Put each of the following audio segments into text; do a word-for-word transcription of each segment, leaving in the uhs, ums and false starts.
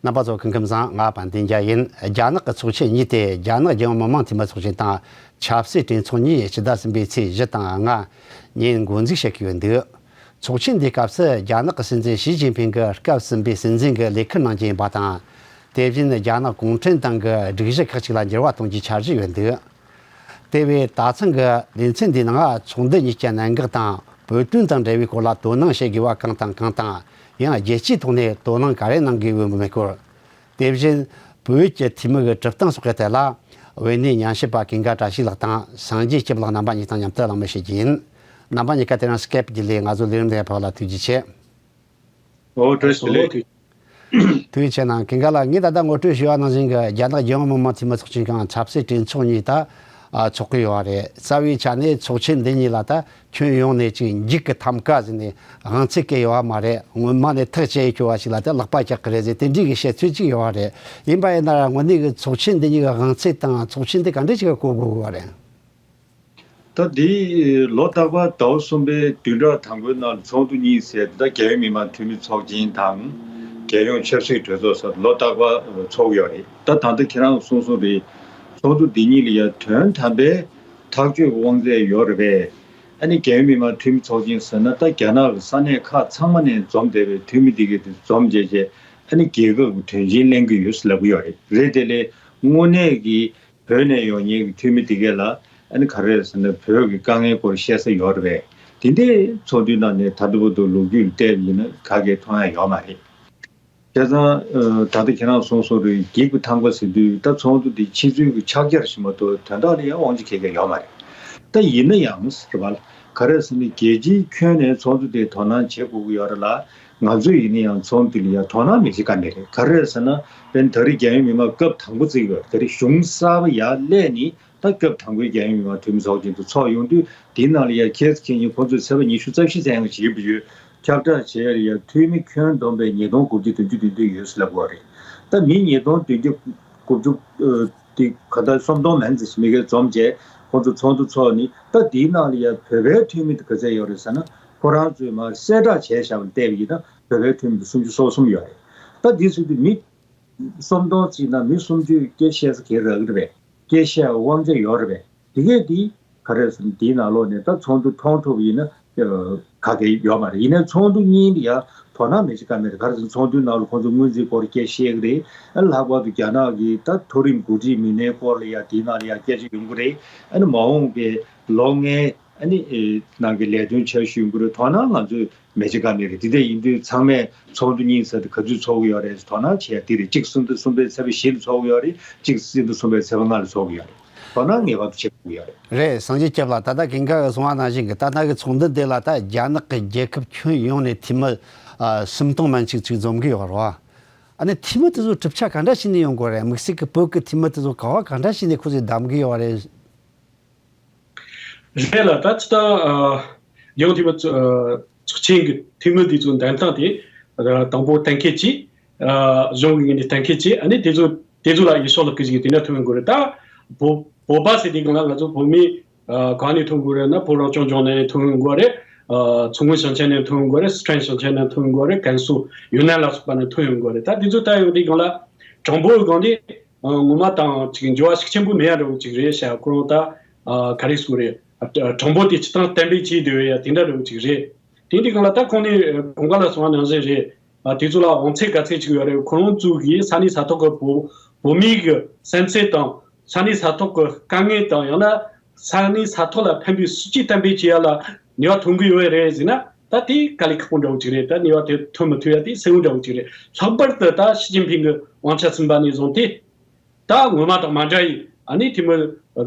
རྣམ་པ་ཚོ་སྐུ་ཁམས་བཟང་། ང་དཔལ་ལྡན་རྒྱལ་ཡིན། རྒྱ་ནག་གི་ཚོགས་ཆེན་གཉིས་ཏེ་རྒྱ་ནག་རྒྱལ་ཡོངས་མི་དམངས་འཐུས་མི་ཚོགས་ཆེན་དང་ཆབ་སྲིད་གྲོས་ཚོགས་གཉིས་སྤྱི་ཟླ་གསུམ་པའི་ཚེས་བཞི་དང་ལྔ་ཉིན་འགོ་འཛུགས་བྱེད་ཀྱི་ཡོད་འདུག་ཚོགས་ཆེན་འདིའི་སྐབས་སུ་རྒྱ་ནག་གི་སྲིད་འཛིན་ཞི་ཅིན་ཕིང་གིས་སྐབས་གསུམ་པའི་སྲིད་འཛིན་གྱི་ལས་འཁུར་གནང་རྒྱུ་ཡིན་པ་དང་། དེ་བཞིན་རྒྱ་ནག་གུང་ཁྲན་ཏང་གི་སྒྲིག་གཞི་ཁག་ཅིག་ལ་འགྱུར་བ་གཏོང་རྒྱུའི་འཆར་གཞི་ཡོད་འདུག་དེ་བས་ད་ཐེངས་ཀྱི་ལེ་ཚན་འདིའི་ནང་ཚོགས་འདུ་གཉིས་ཀྱི་གནད་འགག་དང་བོད་དོན་དང་འབྲེལ་བའི་སྐོར་ལ་དོ་སྣང་བྱེད་དགོས་པ་གང་དང་གང་དང་། ཡང་རྒྱལ་སྤྱིའི་ཐོག་ནས་དོ་སྣང་ག་རེ་གནང་དགོས་ཡོད་མེད་སྐོར། དེ་བཞིན་བོད་ཀྱི་འཐུས་མི་གི་གྲུབ་སྟངས་སོགས་ཀྱི་ཐད་ལ་བོད་གནས་ཉམས་ཞིབ་པ་ཀུན་དགའ་བཀྲ་ཤིས་ལགས་དང་སངས་རྒྱས་སྐྱབས་ལགས་རྣམ་པ་གཉིས་དང་མཉམ་དུ་གླེང་མོལ་བྱེད་རྒྱུ་ཡིན། རྣམ་པ་གཉིས་ཀ་དེ་རིང་སྐེབ་བརྒྱུད་ལས་ང་ཚོའི་ལས་རིམ་དེ་ཕེབས་པ་ལ་ཐུགས་རྗེ་ཆེ། ཨོ་བཀྲ་ཤིས་བདེ་ལེགས། ཐུགས་རྗེ་ཆེ་གནང་། ཀུན་དགའ་ལགས། ངས་ད་ལྟ་ངོ་སྤྲོད་ཞུས་པ་ནང་བཞིན་གྱི་རྒྱ་ནག་རྒྱལ་ཡོངས་མི་དམངས་འཐུས་མི་ཚོགས་ཆེན་གྱི་ཆབ་སྲིད་གྲོས་ཚོགས་གཉིས་ད་ཨ་ཚོགས་ཀྱི་ཡོད་པ་རེད། རྩ་བའི་ཆ་ནས་ཚོགས་ཆེན་འདི་གཉིས་ལ་ད་ཁྱོན་ཡོངས་ནས་ཅིག་འགྱིག་གི་ཐམ་ཀ་ཟེར་ནས་དབང་ཚད་བཀལ་ཡོད་པ་མ་རེད། སྔོན་མ་ནས་ཐག་བཅད་ཡོད་པ་ཞིག་ལ་ད་ལག་པ་བཀྱག་གི་རེད་ཟེར་དེ་འདྲའི་གི་བཤད་ཚུལ་ཅིག་ཡོད་པ་རེད། ཡིན་པ་ཡིན་ན་ར་དངོས་གནས་ཀྱི་ཚོགས་ཆེན་འདི་གཉིས་ཀྱི་དབང་ཚད་དང་ཚོགས་ཆེན་འདི་ག་འདྲ་ཞིག་གི་གོ་དགོས་དགོས་པ་རེད། ད་འདི་ལོ་རྟག་པར་ཟླ་བ་གསུམ་པའི་བདུན་ཕྲག་དང་པོའི་ནང་ལ་ཚོགས་འདུ་གཉིས་ཟེར། ད་རྒྱལ་ཡོངས་མི་དམངས་འཐུས་མི་ཚོགས་ཆེན་དང་རྒྱལ་ཡོངས་ཆབ་སྲིད་གྲོས་ཚོགས་ཟེར་ལོ་རྟག་པར་ཚོགས་ཡོད་རེད། ད་ད་ལྟ་ཁྱེད་རང་གསུངས་གསུངས་རེད། ཚོགས་འདུ་འདི་གཉིས་ལ་ཡང་དོན་དམ་པའི་ཐག་གཅོད་ཀྱི་དབང་ཚད་ཡོད་རེད་པས། ཨ་ནི་རྒྱལ་ཡོངས་མི་དམངས་འཐུས་མི་ཚོགས་ཆེན་ཟེར་ན་ད་རྒྱ་ནག་གི་ས་གནས་ཁག་ཚང་མ་ནས་འཛོམས་བསྡད་པའི་འཐུས་མི་འདི་གས་དེ་འཛོམས་བྱས་བྱས་ཨ་ནི་རྒྱལ་ཁབ་ཀྱི་དོན་ཆེན་གླེང་གི་ཡོད་ཟེར་ལབ་ཀྱི་ཡོད་རེད། རེད་དེ་ལས་དངོས་གནས་ཀྱི་བོད་ནས་ཡོང་མཁན་གྱི་འཐུས་མི་དེ་གས་ལ་ཨ་ནི་ག་རེ་ཟེར་ན་བོད་ཀྱི་དཀའ་ངལ་སྐོར་བཤད་ས་ཡོད་རེད་པས། དེ་འདྲའི་ཚོགས་འདུའི་ནང་ནས་ད་ལྟ་བར་དུ་ལོ་རྒྱུས་ལ་བལྟས་པ་ཡིན་ན་ག་གེ་མཐོང་ཡ་ཡོད་མ་རེད། བྱས་ཙང་ད་ལྟ་ཁྱེད་རང་གསུངས་སོང་རེད། འགྱིག་གི་ཐམ་ཀ་ཟེར་དུས་ད་ཚོགས་འདུ་འདི་ཕྱི་ཚུལ་གྱི་ཕྱག་རྒྱར་ཞིག་མ་གཏོགས་དོན་དག་ལ་ཡང་དབང་ཆ་ག་གེ་ཡོད་མ་རེད། ད་ཡིན་ན་ཡང་ཟེར་བ་ལ་ག་རེ་ཟེར་ན་རྒྱལ་སྤྱིའི་ཁྱོན་ནས་ཚོགས་འདུ་དེ་དོ་སྣང་བྱེད་དགོས་ཀྱི་ཡོད་རེད་ལ། ང་ཚོས་ཡིན་ན་ཡང་ཚོགས་འདུ་ལ་ཡང་དོ་སྣང་མི་བྱེད་ཀ་མེད་རེད། ག་རེ་ཟེར་ན་དཔེར་ན་ད་རེས་རྒྱལ་ཡོངས་མི་དམངས་སྐབས་དང་པོ་བརྩི་གི་ཡོད། ད་རེས་གཞུང་གསར་པ་ཡར་སླེབས་ནས་ད་སྐབས་དང་པོའི་རྒྱལ་ཡོངས་མི་དམངས་འཐུས་མི་ཚོགས་ཆེན་དུ་ཚོགས་ཡོང་དུས་དེའི་ནང་ལ་ཡང་ཁྱེད་ཁྱེད་ཉིད་ཁོང་ཚོས་ཚེས་པ་ཉི་ཤུ་རྩ་བཞི་ཚེས་ཡང་བཞེས་པ་ཡོད། ཁྱབ་བསྒྲགས་བྱས་ཡ་ལ་ཡང་འཐུས་མི་ཁྱོན་བསྡོམས་པས་ཉིས་སྟོང་དགུ་བརྒྱ་བདུན་ཅུ་དོན་བདུན་ཡོད་ཟེར་ལབ་ཀྱི་ཡོད་རེད། ད་མི་ཉིས་སྟོང་བདུན་བརྒྱ་དགུ་བཅུ་ཨ་དེ་ག་ད་སུམ་སྟོང་མན་ཙམ་ཞིག་མི་སྒེར་འཛོམས་བྱས་ཁོང་ཚོ་ཚོགས་འདུ་ཚོགས་ནི། ད་དེའི་ནང་ལ་ཡང་བོད་པའི་འཐུས་མི་དེ་ག་ཚད་ཡོད་རེད་ཟེར་ན་ཁོ་རང་ཚོས་མར་གསལ་བསྒྲགས་བྱས་བཞག་པ་བལྟས་པ་ཡིན་ན་བོད་པའི་འཐུས་མི་དེ་སུམ་ཅུ་སོ་གསུམ་ཡོད་རེད། ད་དེ་ཚོ་དེ་མི་སུམ་སྟོང་གཅིག་ནང་མི་སུམ་ཅུས་སྐད་བཤད་ས་ག་རེ་རག་གི་རེད་པས། སྐད་བཤད་དབང་ཆ་ཡོད་རེད་པས། དེ་གས་དེ་ག་རེ་ཟེར་ན་དེའི་ནང་ལོགས་ནས་ད་ཚོགས་འདུ་མཐོང་ཐུབ་པ་ཡིན་ན་ག་གེ་ཡོད་མ་རེད། ཡིན་ནའི་ཚོགས་འདུ་གཉིས་ལ་ཡང་དོ་སྣང་མི་བྱེད་ཀ་མེད་རེད། ག་རེ་ཟེར་ན་ཚོགས་འདུའི་ནང་ལ་ཁོང་ཚོ་སྔོན་རྩིས་སྐོར་སྐད་བཤད་ཀྱི་རེད། ཨ་ལྷག་པར་དུ་རྒྱ་ནག་གི་ད་མཐོ་རིམ་འགོ་ཁྲིད་མི་སྣའི་སྐོར་ལ་ཡང་དེའི་ནང་ལ་ཡང་སྐད་ཆ་ཡོང་གི་རེད། ཨ་ནི་མ་འོངས་པའི་ལོ་ལྔའི་ཨ་ནི་ཨེ་ནང་གི་ལས་དོན་འཆར་གཞི་ཡོང་གི་རེད། དོ་སྣང་ང་ཚོས་མེད་ཅིག་ག་ནས་རེད། དེ་འདྲ་ཡིན་དུས་ཚང་མས་ཚོགས་འདུ་གཉིས་ཟེར་དུས་ག་དུས་ཚོགས་ཀྱི་ཡོད་རེད། དོ་སྣང་བྱེད་ཡ་དེ་རེད། གཅིག་སུམ་མདོ་གསུམ་པའི་ཚེས་པ་བཞི་ལ་ཚོགས་ཀྱི་ཡོད་རེད། གཅིག་སུམ་མདོ་གསུམ་པའི་ཚེས་པ་ལྔ་ལ་ཚོགས་ཀྱི་ཡོད་རེད། དོ་སྣང་ངེས་པར་དུ་བྱེད་དགོས་ཀྱི་ཡོད་རེད། རེད། སངས་རྒྱས་སྐྱབས་ལགས། ད་ལྟ་ཀུན་དགའ་གིས་གསུངས་པ་ནང་བཞིན་གྱི་ད་ལྟ་གི་ཚོགས་འདུ་འདི་ལ་ད་རྒྱ་ནག་གི་རྒྱལ་ཁབ་ཁྱོན་ཡོངས་ནས་འཐུས་མི་ཨ་སུམ་སྟོང་མན་ཆད་ཅིག་འཛོམས་ཀྱི་ཡོད་རེད་བ། ཨ་ནི་འཐུས་མི་དེ་ཚོ་གྲུབ་ཆ་ག་འདྲ་ཞིག་ནས་ཡོང་དགོས་རེད། དམིགས་བསལ་གྱི་བོད་ཀྱི་འཐུས་མི་དེ་ཚོ་ག་བ་ག་འདྲ་ཞིག་ནས་ཁོ་ཚོས་བདམས་ཀྱི་ཡོད་རེད། རེད་ལ། ད་ཅི་ལྟར་ཨ་རྒྱལ་ཡོངས་འཐུས་མི་ཚོ་ཨ་ཚོགས་ཆེན་གྱི་འཐུས་མི་འདི་ཚོ་འདེམས་སྟངས་དེ་ཨ་དང་པོ་གཏན་འཁེལ་གྱིས་ཨ་གཞུང་གི་ངོས་ནས་གཏན་འཁེལ་གྱིས། ཨ་ནི་དེ་ཚོ་དེ་ཚོ་ལ་ཡིད་ཕྱོགས་ལ་གི་ཞིག་དེ་འདྲ་ཐོན་དགོས་རེད། ད་བོད་བོད་པ་ཟེར་དུས་སྒང་ལ་ང་ཚོ་བོད་མི་ཨ་གང་ནས་ཐོན་དགོས་རེད་ན། བོད་རང་སྐྱོང་ལྗོངས་ནས་ཐོན་དགོས་རེད། ཨ་མཚོ་སྔོན་ཞིང་ཆེན་ནས་ཐོན་དགོས་རེད། སི་ཁྲོན་ཞིང་ཆེན་ནས་ཐོན་དགོས་རེད། ཀན་སུའུ་ཡུན་ནན་ལ་སོགས་པ་ནས་ཐོན་ཡོང་དགོས་རེད། ད་དེ་ཚོ་ལྟ་ཡོང་དུས་སྒང་ལ་གྲངས་འབོར་སྒང་དེ་ཨ་ངོ་མ་དང་ཅིག་འགྱུར་བ་ཤུགས་ཆེན་པོ་མེད་ཡ་འདྲ་བོ་ཅིག་རེད་ཤག་ཁོ་རང་ད་ཨ་ག་རེ་ཟེར་དགོས་རེད། ཨ་གྲངས་འབོར་དེ་སྤྱིར་བཏང་གཏན་འབེབས་བྱས་བསྡད་ཡོད་ཡ་དེ་འདྲ་འདྲ་བོ་ཅིག་རེད། དེ་འདི་སྒང་ལ་ད་གོང་ནས་ཨ་གོང་དཀར་ལགས་གསུངས་པ་ནང་བཞིན་རེད། ཨ་དེ་ཚོ་ལ་དབང་ཚད་ག་ཚད་ཅིག་ཡོད་རེད། ཁོ་རང་ཚོ་གི་ས་གནས་ས་ཐོག་གི་བོད་བོད་མིའི་གི་སེམས་ཚོར་དང་ས་གནས་ས་ཐོག་གི་དཀའ་ངལ་དང་ཡང་ན་ས་གནས་ས་ཐོག་ལ་ཕན་པའི་སྲིད་ཇུས་གཏན་འབེབས་བྱེད་ཡ་ལ་ནུས་པ་ཐོན་གི་ཡོད་རེད་ཟེར་ན་ད་དེ་དཀའ་ལས་ཁག་པོ་འདྲ་བོ་ཅིག་རེད། ད་ནུས་པ་དེ་ཐོན་མི་ཐུབ་ཡ་དེ་གསལ་བོ་འདྲ་བོ་ཅིག་རེད། ལྷག་པར་དུ་ད་ཞི་ཅིན་ཕིང་གི་དབང་ཆ་ཟིན་པ་ནས་བཟུང་སྟེ། ད་སྔོན་མ་དང་མ་འདྲ་བའི་ཨ་ནི་འཐུས་མི་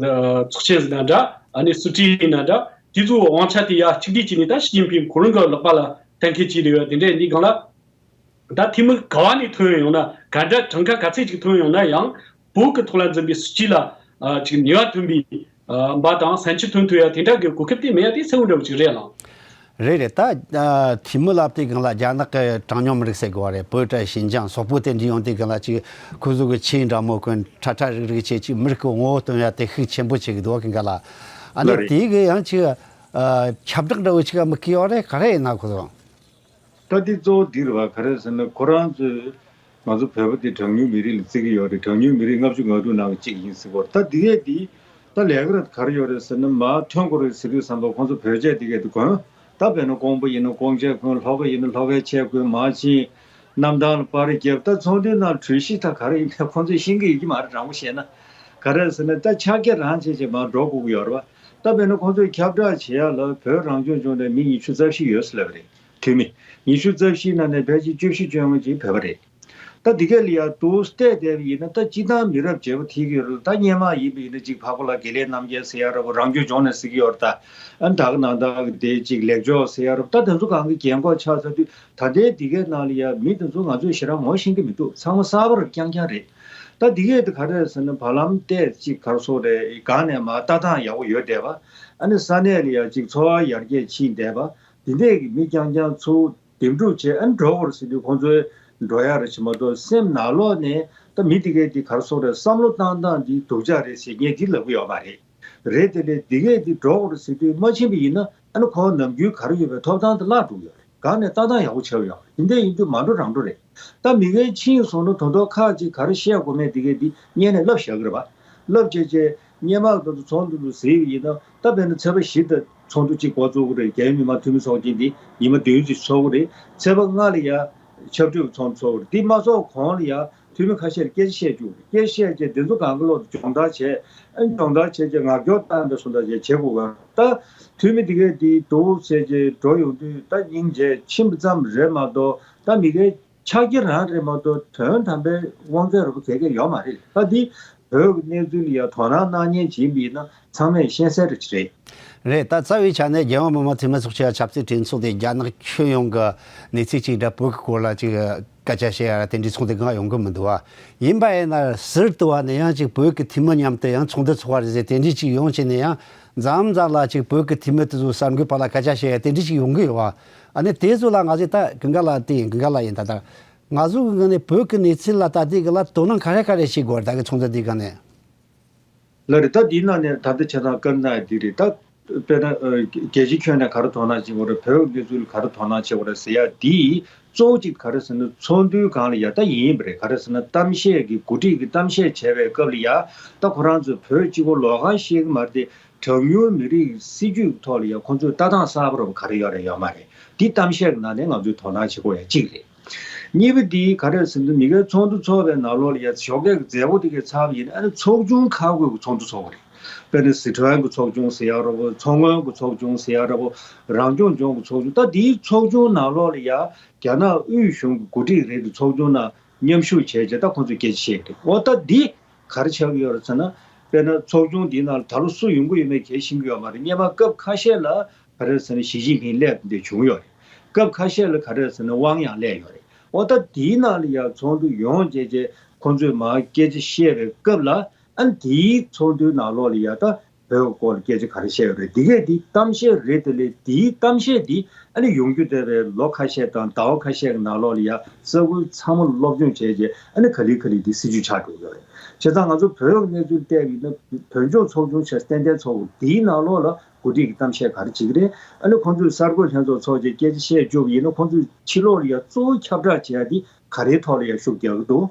ཚོགས་ཆེན་ཟེར་ན་འདྲ། ཨ་ནི་སུ་ཊི་ཡིན་ན་འདྲ། དེ་ཚོ་དབང་ཆ་དེ་ཡ་གཅིག་སྒྲིལ་བྱས་ནས་ད་ཞི་ཅིན་ཕིང་ཁོ་རང་གི་ལག་པ་ལ་གཏན་འཁེལ་བྱས་ཡོད་དེ་འདྲ་ཡིན་དུས་སྒང་ལ། ད་འཐུས་མི་ག་བ་ནས་ཐོན་ཡོང་ན། ག་འདྲ་གྲངས་ཀ་ག་ཚད་ཅིག་ཐོན་ཡོང་ན་ཡང་བོད་ཀྱི་ཐོག་ལ་འཛིན་པའི་སྲིད་ཇུས་ལ་ཨ་ཅིག་ནུས་པ་ཐོན་པའི་ཨ་འབའ་དང་སེམས་ཤུགས་ཐོན་ཐུབ་ཡ་དེ་འདྲ་གི་གོ་སྐབས་དེ་མེད་ཡ་དེ་གསལ་བོ་འདྲ་བོ་ཅིག་རེད་ལགས། རེད་རེད། ད་ཨ་འཐུས་མི་ལབ་དུས་སྒང་ལ་རྒྱ་ནག་གི་གྲངས་ཉུང་མི་རིགས་ཟེར་དགོས་པ་རེད། བོད་དང་ཞིན་ཅང་སོག་པོ་དེ་འདྲ་ཡོང་དུས་སྒང་ལ་ཅིག་ཁོ་ཚོ་གི་ཆོས་འདྲ་མོ་ཀུན་ཁྲ་ཁྲ་རིག་རིག་བྱས། ཅིག་མི་རིགས་ཀྱི་ངོ་བོ་སྟོན་ཡ་དེ་ཤུགས་ཆེན་པོ་བྱེད་ཀྱི་འདུག་ག་ལགས། ཨ་ནི་ལགས་རེད། དེ་གི་ཡང་ཅིག་ཨ་ཁྱབ་བསྒྲགས་འདྲ་བོ་ཅིག་དམིགས་ཀྱི་ཡོད་རེད། ག་རེ་ཡིན་ན་ཁོ་ཚོ། ད་འདི་གཙོ་བོ་འདི་རེད་བ། ག་རེ་ཟེར་ན་ཁོ་རང་ཚོས་ ང་ཚོ་བོད་པ་འདི་གྲངས་ཉུང་མི་རིགས་ལ་བརྩི་གི་ཡོད་རེད། གྲངས་ཉུང་མི་རིགས་ལྔ་བཅུ་ང་དྲུག་ནང་གི་གཅིག་ཡིན་ཟེར་གི་ཡོད་རེད། ད་འདི་གས་འདི་ད་ལས་ཀ་ར་ག་རེ་ཡོད་རེད་ཟེར་ན། མར་ཐོན་དགོས་རེད་ཟེར་དུས་ཙམ་པ་ཁོང་ཚོ་བོད་ཆས་འདི་གས་འདི་གོན། ད་དཔེར་ན་ཀོང་པོ་ཡིན་ན་ཀོང་ཆས་གོན། ལྷོ་ཁ་ཡིན་ན་ལྷོ་ཁའི་ཆས་གོན། མར་ཕྱིན་གནམ་ཐང་ལ་པར་རྒྱབ། ད་ཚོགས་འདུའི་ནང་གྲོས་གཞི་ད་ག་རེ་ཡིན་མིན་ཁོང་ཚོས་ཤེས་ཀྱི་ཡོད་ཀྱི་མ་རེད། དྲང་པོ་བཤད་ན། ག་རེ་ཟེར་ན་ད་ཕྱག་རྒྱ་རང་བྱས་བྱས་མར་འགྲོ་དགོས་ཀྱི་ཡོད་རེད་པ། ད་དཔེར་ན་ཁོང་ཚོས་ཁྱབ་བསྒྲགས་བྱེད་ཡ་ལ་བོད་རང་སྐྱོང་ལྗོངས་ནས་མི་ཉི་ཤུ་རྩ་བཞི་ཡོད་ཟེར་ལབ་པ་རེད། འཐུས་མི་ཉི་ཤུ་རྩ་བཞིའི་ནང་ནས་ཕལ་ཆེར་བཅུ་བཞི་བཅོ་ལྔ་ཅིག་བོད་པ་རེད། ད་འདི་ག་ལ་ཡ་འདུག་སེ་བལྟས་བསྡད་པ་ཡིན་ན། ད་སྤྱིར་བཏང་མི་རབས་བརྗེ་པོ་ཐེབས་ཀྱི་ཡོད་རེད། ད་སྔོན་མ་ཡིན་པ་ཡིན་ན་ཅིག་འཕགས་པ་ལགས་དགེ་ལེགས་རྣམ་རྒྱལ་ཟེར་ཡ་འདྲ་པོ་རང་སྐྱོང་ལྗོངས་ནས་ཟེར་གྱི་ཡོད་རེད། ད་ཨ་ནི་ད་ག་ནང་ད་གི་དེ་ཅིག་ལེགས་མཆོག་ཟེར་ཡ་འདྲ་པོ། ད་དེ་ཚོ་གང་གི་རྒན་གོག་ཆགས་ཚར་དུས་ད་ལྟའི་འདི་གའི་ནང་ལ་ཡ་མི་དེ་ཚོ་ང་ཚོས་ཞེ་དྲག་ངོ་ཤེས་ཀྱི་མི་འདུག་ཚང་མ་གསར་པ་རྐྱང་རྐྱང་རེད། ད་འདི་གས་དེ་ག་རེ་རེད་ཟེར་ན། བར་ལམ་བལྟས་ཅིག་ག་རེ་ཟེར་དགོས་རེད། གང་ནས་མར་ལྟ་སྟངས་ཡག་པོ་ཡོད་བསྡད་པ། ཨ་ནི་ས་གནས་ལ་ཡ་ཅིག་འཚོ་བ་ཡར་རྒྱས་ཕྱིན་བསྡད་པ། དེ་འདྲས་ཀྱི་མི་རྐྱང་རྐྱང་ཚུར་འདེམས་སྒྲུག་བྱས། ཨ་ནི་འགྲོ་དགོས་རེད་ཟེར་དུས་ཁོང་ཚོའི་འགྲོ་ཡ་རེད་བྱས་མ་གཏོགས། སེམས་ནང་ལོགས་ནས་ད་མི་དེ་གས་དེ་ག་རེ་ཟེར་དགོས་རེད། བསམ་བློ་བཏང་སྟངས་འདི་སྡུག་ཅག་རེད་ཟེར་མཁན་འདི་ལབ་ཀྱི་ཡོད་མ་རེད། རེད་དེ་ལས་འདི་གས་འདི་འགྲོ་དགོས་རེད་ཟེར་དུས་མ་ཕྱིན་པ་ཡིན་ན། ཨ་ནི་ཁོ་ནམ་རྒྱུན་ག་རེ་ཡོད་པའི་ཐོབ་ཐང་དེ་བརླག་འགྲོ་གི་ཡོད་རེད། གང་ནས་ལྟ་སྟངས་ཡག་པོ་ཆགས་ཡོད་རེད། དེ་འདྲ་ཡིན་དུས་མ་འགྲོ་རང་འགྲོ་རེད། ད་མི་ཁ་ཕྱིན་སོང་ན་དོན་དག་ཁག་ཅིག་ག་རེ་བཤད་དགོས་མེད་འདི་གས་འདི་སྔོན་ནས་ལབ་བཞག་གི་རེད་པ། ལབ་བྱས་བྱས་སྔོན་མ་དེ་ཚོ་ཚོགས་འདུ་ལ་གཟིགས་པ་ཡིན་ན། ད་དཔེར་ན་ཚེས་པ་བཞི་དེ་ཚོགས་འདུ་གཅིག་འགོ་ཚུགས་ཀྱི་རེད། རྒྱལ་ཡོངས་མི་མང་འཐུས་མི་ཚོགས་ཆེན་འདི་ཉི་མ་བདུན་ཅིག་ཚོགས་ཀྱི་རེད། ཚེས་པ་ལྔ་ལ་ཡ་ཕྱག་གྲུ་ཚོགས་འདུ་ཚོགས་ཀྱི་རེད། འདི་མ་ཚོགས་གོང་ལ་ཡ་འཐུས་མི་ཁ་ཤས་ལ་སྐད་ཆ་བཤད་རྒྱུ་རེད། སྐད་ཆ་བཤད་བྱས་དེ་ཚོ་གང་གི་ལོག་ཏུ་སྦྱོང་བརྡར་བྱས། ཨ་ནི་སྦྱོང་བརྡར་བྱས་བྱས་ངག་སྐྱོར་བཏང་བའི་བཟོ་འདྲ་བྱས་བྱེད་དགོས་པ། ད་འཐུས་མི་འདི་གས་འདི་འདུག་ཟེར་བྱས་འགྲོ་ཡོང་དུས་ད་སྙིང་རྗེ་ཕྱིན་པ་ཙམ་རེད་མ་གཏོགས། ད་མི་གའི་ཕྱག་རྒྱ་རང་རེད་མ་གཏོགས་དོན་དམ་པའི་དབང་ཚད་རུ་ག་གེ་ཡོད་མ་རེད། ད་འདི་བོད་ཀྱི་གནས་ཚུལ་ལ་ཡང་དོ་སྣང་གནང་མཁན་ཅིག་ཡིན་པ་ཡིན་ན་ཚང་མས་ཤེས་གསལ་རེད་རེད། རེད། ད་རྩ་བའི་ཆ་ནས་རྒྱལ་ཡོངས་མི་དམངས་འཐུས་མི་ཚོགས་ཆེན་ཆབ་སྲིད་གྲོས་ཚོགས་དེ་རྒྱ་ནག་ཁྱོན་ཡོངས་ཀྱི་གནས་ཚུལ་ཅིག་འདྲ་བོད་ཀྱི་སྐོར་ལ་ཅིག་སྐད་ཆ་བཤད་ཡ་ར་དེ་འདྲའི་ཚོགས་འདུ་གང་ཡོང་གི་མི་འདུག་བ། ཡིན་པ་ཡིན་ན་ཟུར་དུ་བ་ནས་ཡང་ཅིག་བོད་ཀྱི་འཐུས་མི་མཉམ་དུ་ཡང་ཚོགས་འདུ་ཚོགས་པ་རེད་ཟེར་དེ་འདྲའི་ཅིག་ཡོང་བྱས་ནས་ཡང་། མཚམས་མཚམས་ལ་ཅིག་བོད་ཀྱི་འཐུས་མི་དེ་ཚོ་གསར་འགོད་པ་ལ་སྐད་ཆ་བཤད་ཡ་དེ་འདྲ་ཞིག་ཡོང་གི་ཡོད་བ། ཨ་ནི་དེ་ཚོ་ལ་ང་ཚོས་ད་ཀུན་དགའ་ལགས་དེ་ཡིན། ཀུན་དགའ་ལགས་ཡིན། ད་ལྟ་ང་ཚོ་གི་ངོས་ནས་བོད་ཀྱི་གནས་ཚུལ་ལ་ད་ལྟའི་གི་ལ་དོ་སྣང་ག་རེ་ག་རེ་བྱེད་དགོས་རེད། ད་གི་ཚོགས་འདུ་འདིའི་སྒང་ནས། ལགས་རེད། ད་འདིའི་ནང་ནས་ད་ལྟ་ཆ་ཚང་བཀའ་གནང་ཡ་འདི་རེད། ད་དཔེར་ན་ཨ་རྒྱལ་སྤྱིའི་ཁྱོན་ནས་ག་རེ་དོ་སྣང་བྱེད་དགོས་རེད། བོད་ཀྱི་གནས་ཚུལ་ལ་ག་རེ་དོ་སྣང་བྱེད་དགོས་རེད་ཟེར་ཡ་འདི། གཙོ་བོ་གཅིག་ག་རེ་ཟེར་ན་ཚོགས་འདུའི་སྒང་ལ་ཡ་ད་ཡིན་པ་རེད། ག་རེ་ཟེར་ན་གཏམ་བཤད་ཀྱི་འགོ་ཁྲིད་ཀྱི་གཏམ་བཤད་བྱས་པའི་སྐབས་ལ་ཡ། ད་ཁོ་རང་ཚོས་བོད་གཅིག་པོ་ལོགས་ཀ་བཤད་ཀྱི་མ་རེད་དེ། གྲངས་ཉུང་མི་རིགས་སྲིད་ཇུས་ཀྱི་ཐོག་ལ་ཡ་ཁོང་ཚོས་ལྟ་སྟངས་གསར་པ་རོབ་ག་རེ་ཡོད་རེད་ཡོད་མ་རེད། འདི་གཏམ་བཤད་ཀྱི་ནང་ནས་ང་ཚོས་དོ་སྣང་བྱེད་དགོས་ཡ་གཅིག་རེད། གཉིས་པ་འདི་ག་རེ་ཟེར་ན་མི་སྒེར་ཚོགས་འདུ་ཚོགས་པའི་ནང་ལོགས་ལ་ཡ་ཞོགས་ཀས་ཀྱི་མཛད་སྒོ་དེ་གའི་ཚར་བ་ཡིན་ན། ཨ་ནི་ཚོགས་ཆུང་ཁག་ཁག་གི་ཚོགས་འདུ་ཚོགས་པ་རེད། དཔེར་ན་སི་ཁྲོན་གྱི་ཚོགས་ཆུང་ཟེར་ཡ་འདྲ་པོ། མཚོ་སྔོན་གྱི་ཚོགས་ཆུང་ཟེར་ཡ་འདྲ་པོ། རང་སྐྱོང་ལྗོངས་ཀྱི་ཚོགས་ཆུང་། ད་འདིའི་ཚོགས་ཆུང་ནང་ལོགས་ལ་ཡ་རྒྱ་ནག་དབུས་གཞུང་གི་འགོ་ཁྲིད་རེད་དེ། ཚོགས་ཆུང་ནང་མཉམ་ཞུགས་བྱས་རྗེས་ད་ཁོང་ཚོས་སྐད་ཆ་བཤད་ཀྱི་འདུག་འོ་ད་འདི་ག་རེ་ཆགས་ཀྱི་ཡོད་རེད་ཟེར་ན། དཔེར་ན་ཚོགས་ཆུང་འདིའི་ནང་ལ་ད་ལོ་སུ་ཡོང་གི་ཡོད་མེད་གལ་ཤེས་ཀྱི་ཡོད་མ་རེད། སྔོན་མ་སྐབས་ཁ་ཤས་ལ་ག་རེ་ཟེར་ན་ཞི་ཅིན་ཕིང་སླེབས་འདི་བྱུང་ཡོད་རེད། སྐབས་ཁ་ཤས་ལ་ག་རེ་ཟེར་ན་ཝང་ཡང་སླེབས་ཡོད་རེད། འོ་ད་འདིའི་ནང་ལ་ཡང་ཚོགས་འདུ་ཡོང་བྱས་རྗེས་ཁོང་ཚོས་མར་སྐད་ཆ་བཤད་པའི་སྐབས་ལ། ཨ་ནི་དེའི་ཚོགས་འདུའི་ནང་ལོགས་ལ་ཡ་ད་བོད་ཀྱི་སྐོར་ལ་སྐད་ཆ་ག་རེ་བཤད་ཡོད་རེད། འདི་གས་འདི་གཏམ་བཤད་རེད་དེ་ལས། དེའི་གཏམ་བཤད་འདི་ཨ་ནི་ཡོང་རྒྱུ་བསྡད་པའི་ལོ་ཁ་ཤས་དང་ཟླ་བ་ཁ་ཤས་ཀྱི་ནང་ལོགས་ལ་ཡ་ས་ཁུལ་ཚང་མ་སློབ་སྦྱོང་བྱས་རྗེས་ཨ་ནི་ག་ལེ་ག་ལེ་འདི་སྲིད་ཇུས་ཆགས་འགྲོ་གི་ཡོད་རེད། བྱས་ཙང་ང་ཚོ་བོད་ཀྱི་གནས་ཚུལ་བལྟས་པ་ཡིན་ན། བོད་ལྗོངས་ཚོགས་ཆུང་བྱས་ཏན་ཏན་ཚོགས་དགོས། དེའི་ནང་ལོགས་ལ་འགོ་ཁྲིད་ཀྱི་གཏམ་བཤད་ག་རེ་བྱེད་ཀྱི་རེད། ཨ་ནི་ཁོང་ཚོས་གསར་འགོད་ལྷན་ཚོགས་ཚོགས་རྗེས་སྐད་ཆ་བཤད་བཅུག་པ་ཡིན་ན། ཁོང་ཚོས་ཕྱི་ལོགས་ལ་ཡ་གཙོ་བོ་ཁྱབ་བསྒྲགས་བྱེད་ཡ་འདི་ག་རེའི་ཐོག་ལ་ཡ་ཤུགས་རྒྱག་གི་འདུག་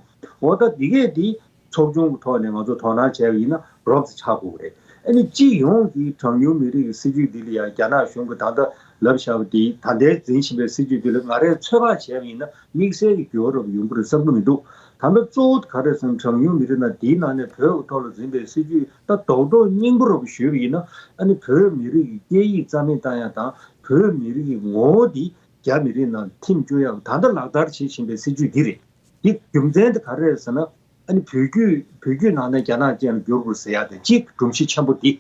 འོ་ད་འདི་གས་འདི་ཚོགས་ཆུང་གི་ཐོག་ནས་ང་ཚོ་དོ་སྣང་བྱས་པ་ཡིན་ན་རོབ་ཙམ་ཆགས་དགོས་ཀྱི་རེད། ཨ་ནི་སྤྱི་ཡོངས་ཀྱི་གྲངས་ཉུང་མི་རིགས་ཀྱི་སྲིད་ཇུས་འདི་ལ་ཡང་རྒྱ་ནག་གཞུང་གིས་ད་ལྟ་ལབ་བཞག་པ་འདི། ད་ལྟའི་འཛིན་བཞིན་པའི་སྲིད་ཇུས་འདི་ལ་ང་རས་ཚོད་དཔག་བྱས་པ་ཡིན་ན་དམིགས་བསལ་གྱི་འགྱུར་བ་རབ་ཡོང་གི་རེད་བསམ་གྱི་མི་འདུག་ད་ལྟ་གཙོ་བོ་ག་རེ་ཟེར་ན་གྲངས་ཉུང་མི་རིགས་ནང་འདིའི་ནང་ནས་བོད་ཀྱི་ཐོག་ལ་འཛིན་པའི་སྲིད་ཇུས་ད་རྡོག་རྡོག་སྙིང་པོ་རབ་ཞུས་པ་ཡིན་ན། ཨ་ནི་བོད་མི་རིགས་ཀྱི་སྐད་ཡིག་རྩ་མེད་བཏང་ཡ་དང་བོད་མི་རིགས་ཀྱི་ངོ་བོ་འདི་རྒྱ་མི་རིགས་ནང་ཐིམ་བཅུག་ཡ་ད་ལྟ་ལག་བསྟར་བྱེད་བཞིན་པའི་སྲིད་ཇུས་འདི་རེད། འདི་རྒྱུ་མཚན་དེ་ག་རེ་རེད་ཟེར་ན། ཨ་ནི་བོད་བརྒྱུད་བོད་བརྒྱུད་ནང་ནས་རྒྱ་ནག་ཅན་ལ་བསྒྱུར་དགོས་ཟེར་ཡ་དེ་གཅིག་སྒྲོམ་གཞི་ཆེན་པོ་འདི།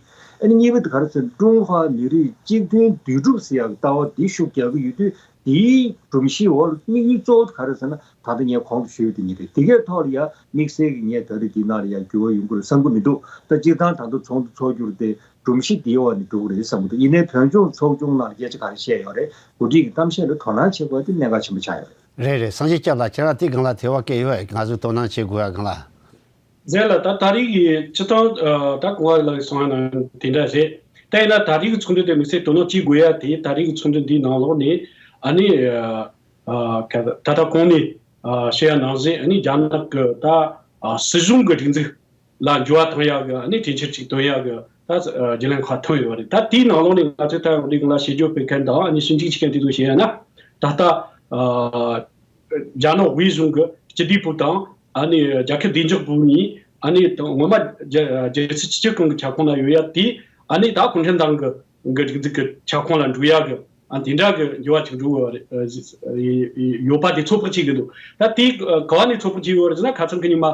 ཨ་ནི་གཉིས་པ་དེ་ག་རེ་ཟེར་ན། ཀྲུང་ཧྭ་མི་རིགས་གཅིག་མཐུན་འདུས་གྲུབ་ཟེར་ཡ་གི་ལྟ་བ་འདི་ཤུགས་རྒྱག་གི་ཡོད་དུས། འདིའི་སྒྲོམ་གཞིའི་འོག་ལ་དམིགས་ཡུལ་གཙོ་བོ་དེ་ག་རེ་ཟེར་ན། ད་ལྟ་ངས་གོང་དུ་ཞུས་པ་དེ་གཉིས་རེད། དེ་གའི་ཐོག་ལ་ཡ་དམིགས་བསལ་གྱི་ངས་ད་རེས་འདི་ནང་ལ་ཡ་འགྱུར་བ་ཡོང་གི་རེད་བསམ་གྱི་མི་འདུག་ད་སྤྱིར་བཏང་ད་ལྟ་ཚོགས་འདུ་ཚོགས་རྒྱུ་རེད་དེ། སྒྲོམ་གཞི་འདིའི་འོག་ནས་འགྲོ་གི་རེད་བསམ་གྱི་འདུག་ཡིན་ནའི་བོད་ལྗོངས་ཚོགས་ཆུང་ནང་ལ་སྐད་ཆ་ག་རེ་བཤད་ཡོད་རེད། འགོ་ཁྲིད་ཀྱི་གཏམ་བཤད་ལ་དོ་སྣང་བྱེད་དགོས་པ་དེ་གནད་འགག་ཆེན་པོ་ཆགས་ཡོད་རེད། རེད་རེད། སངས་རྒྱས་སྐྱབས་ལགས། ཁྱེད་རང་དེ་སྒང་ལ་དྲི་བ་བཀལ་ཡོད། ང་ཚོས་དོ་སྣང་བྱེད་དགོས་ཡ་སྒང་ལ། རེད་ལ། ད་ད་རེས་ཀྱི་སྤྱིར་བཏང་ཨ་ད་གོང་ལ་གསུངས་ཡ་ནང་དེ་འདྲ་རེད། ད་ཡིན་ན་ད་རེས་ཀྱི་ཚོགས་འདུ་དེ་དམིགས་བསལ་དོ་སྣང་བྱེད་དགོས་ཡ་དེ། ད་རེས་ཀྱི་ཚོགས་འདུ་འདིའི་ནང་ལོགས་ནས་ཨ་ནི་ཨ་ཨ་ག་ད་ད་གོང་ནས་ ཨ་བཤད་ཡ་ནང་བཞིན་ཨ་ནི་རྒྱ་ནག་གི་ད་ཨ་སྲིད་གཞུང་གི་སྒྲིག་འཛུགས་ལ་འགྱུར་བ་གཏོང་ཡ་གི་ཨ་ནི་གྲོས་འཆར་ཅིག་བཏོན་ཡ་གི་ད་ཨ་རྒྱུན་ལས་ཁག་ཐོན་ཡོད་རེད། ད་དེའི་ནང་ལོགས་ནས་ང་ཚོས་ད་འདི་གང་ལ་བྱེད་སྒོ་སྤེལ་མཁན་དང་ཨ་ནི་ཞིབ་འཇུག་བྱེད་མཁན་དེ་ཚོ་བཤད་ཡ་ན། ད་ལྟ་ཨ་རྒྱ་ནག་དབུས་གཞུང་གི་སྤྱི་བདེ་པུའུ་དང་ཨ་ནི་རྒྱལ་ཁབ་བདེ་འཇགས་པུའུ་གཉིས་ཨ་ནི་ད་སྔོན་མ་རྒྱལ་རྒྱལ་སྲིད་སྤྱི་ཁྱབ་ཁང་གི་ཁྱབ་ཁོངས་ལ་ཡོད་ཡ་དེ་ཨ་ནི་ད་གུང་ཁྲན་ཏང་གི་གི་སྒྲིག་འཛུགས་ཀྱི་ཁྱབ་ཁོངས་ལ་འགྲོ་ཡ་གི་ཨ་དེ་འདྲ་གི་འགྱུར་བ་ཅིག་འགྲོ་གི་ཡོད་པ་དེ་ཚོད་དཔག་བྱེད་ཀྱི་འདུག་ད་དེ་ག་བ་ནས་ཚོད་དཔག་བྱེད་ཡོད་རེད་ཟེར་ན། ཁ་སང་གི་ཉི་མ་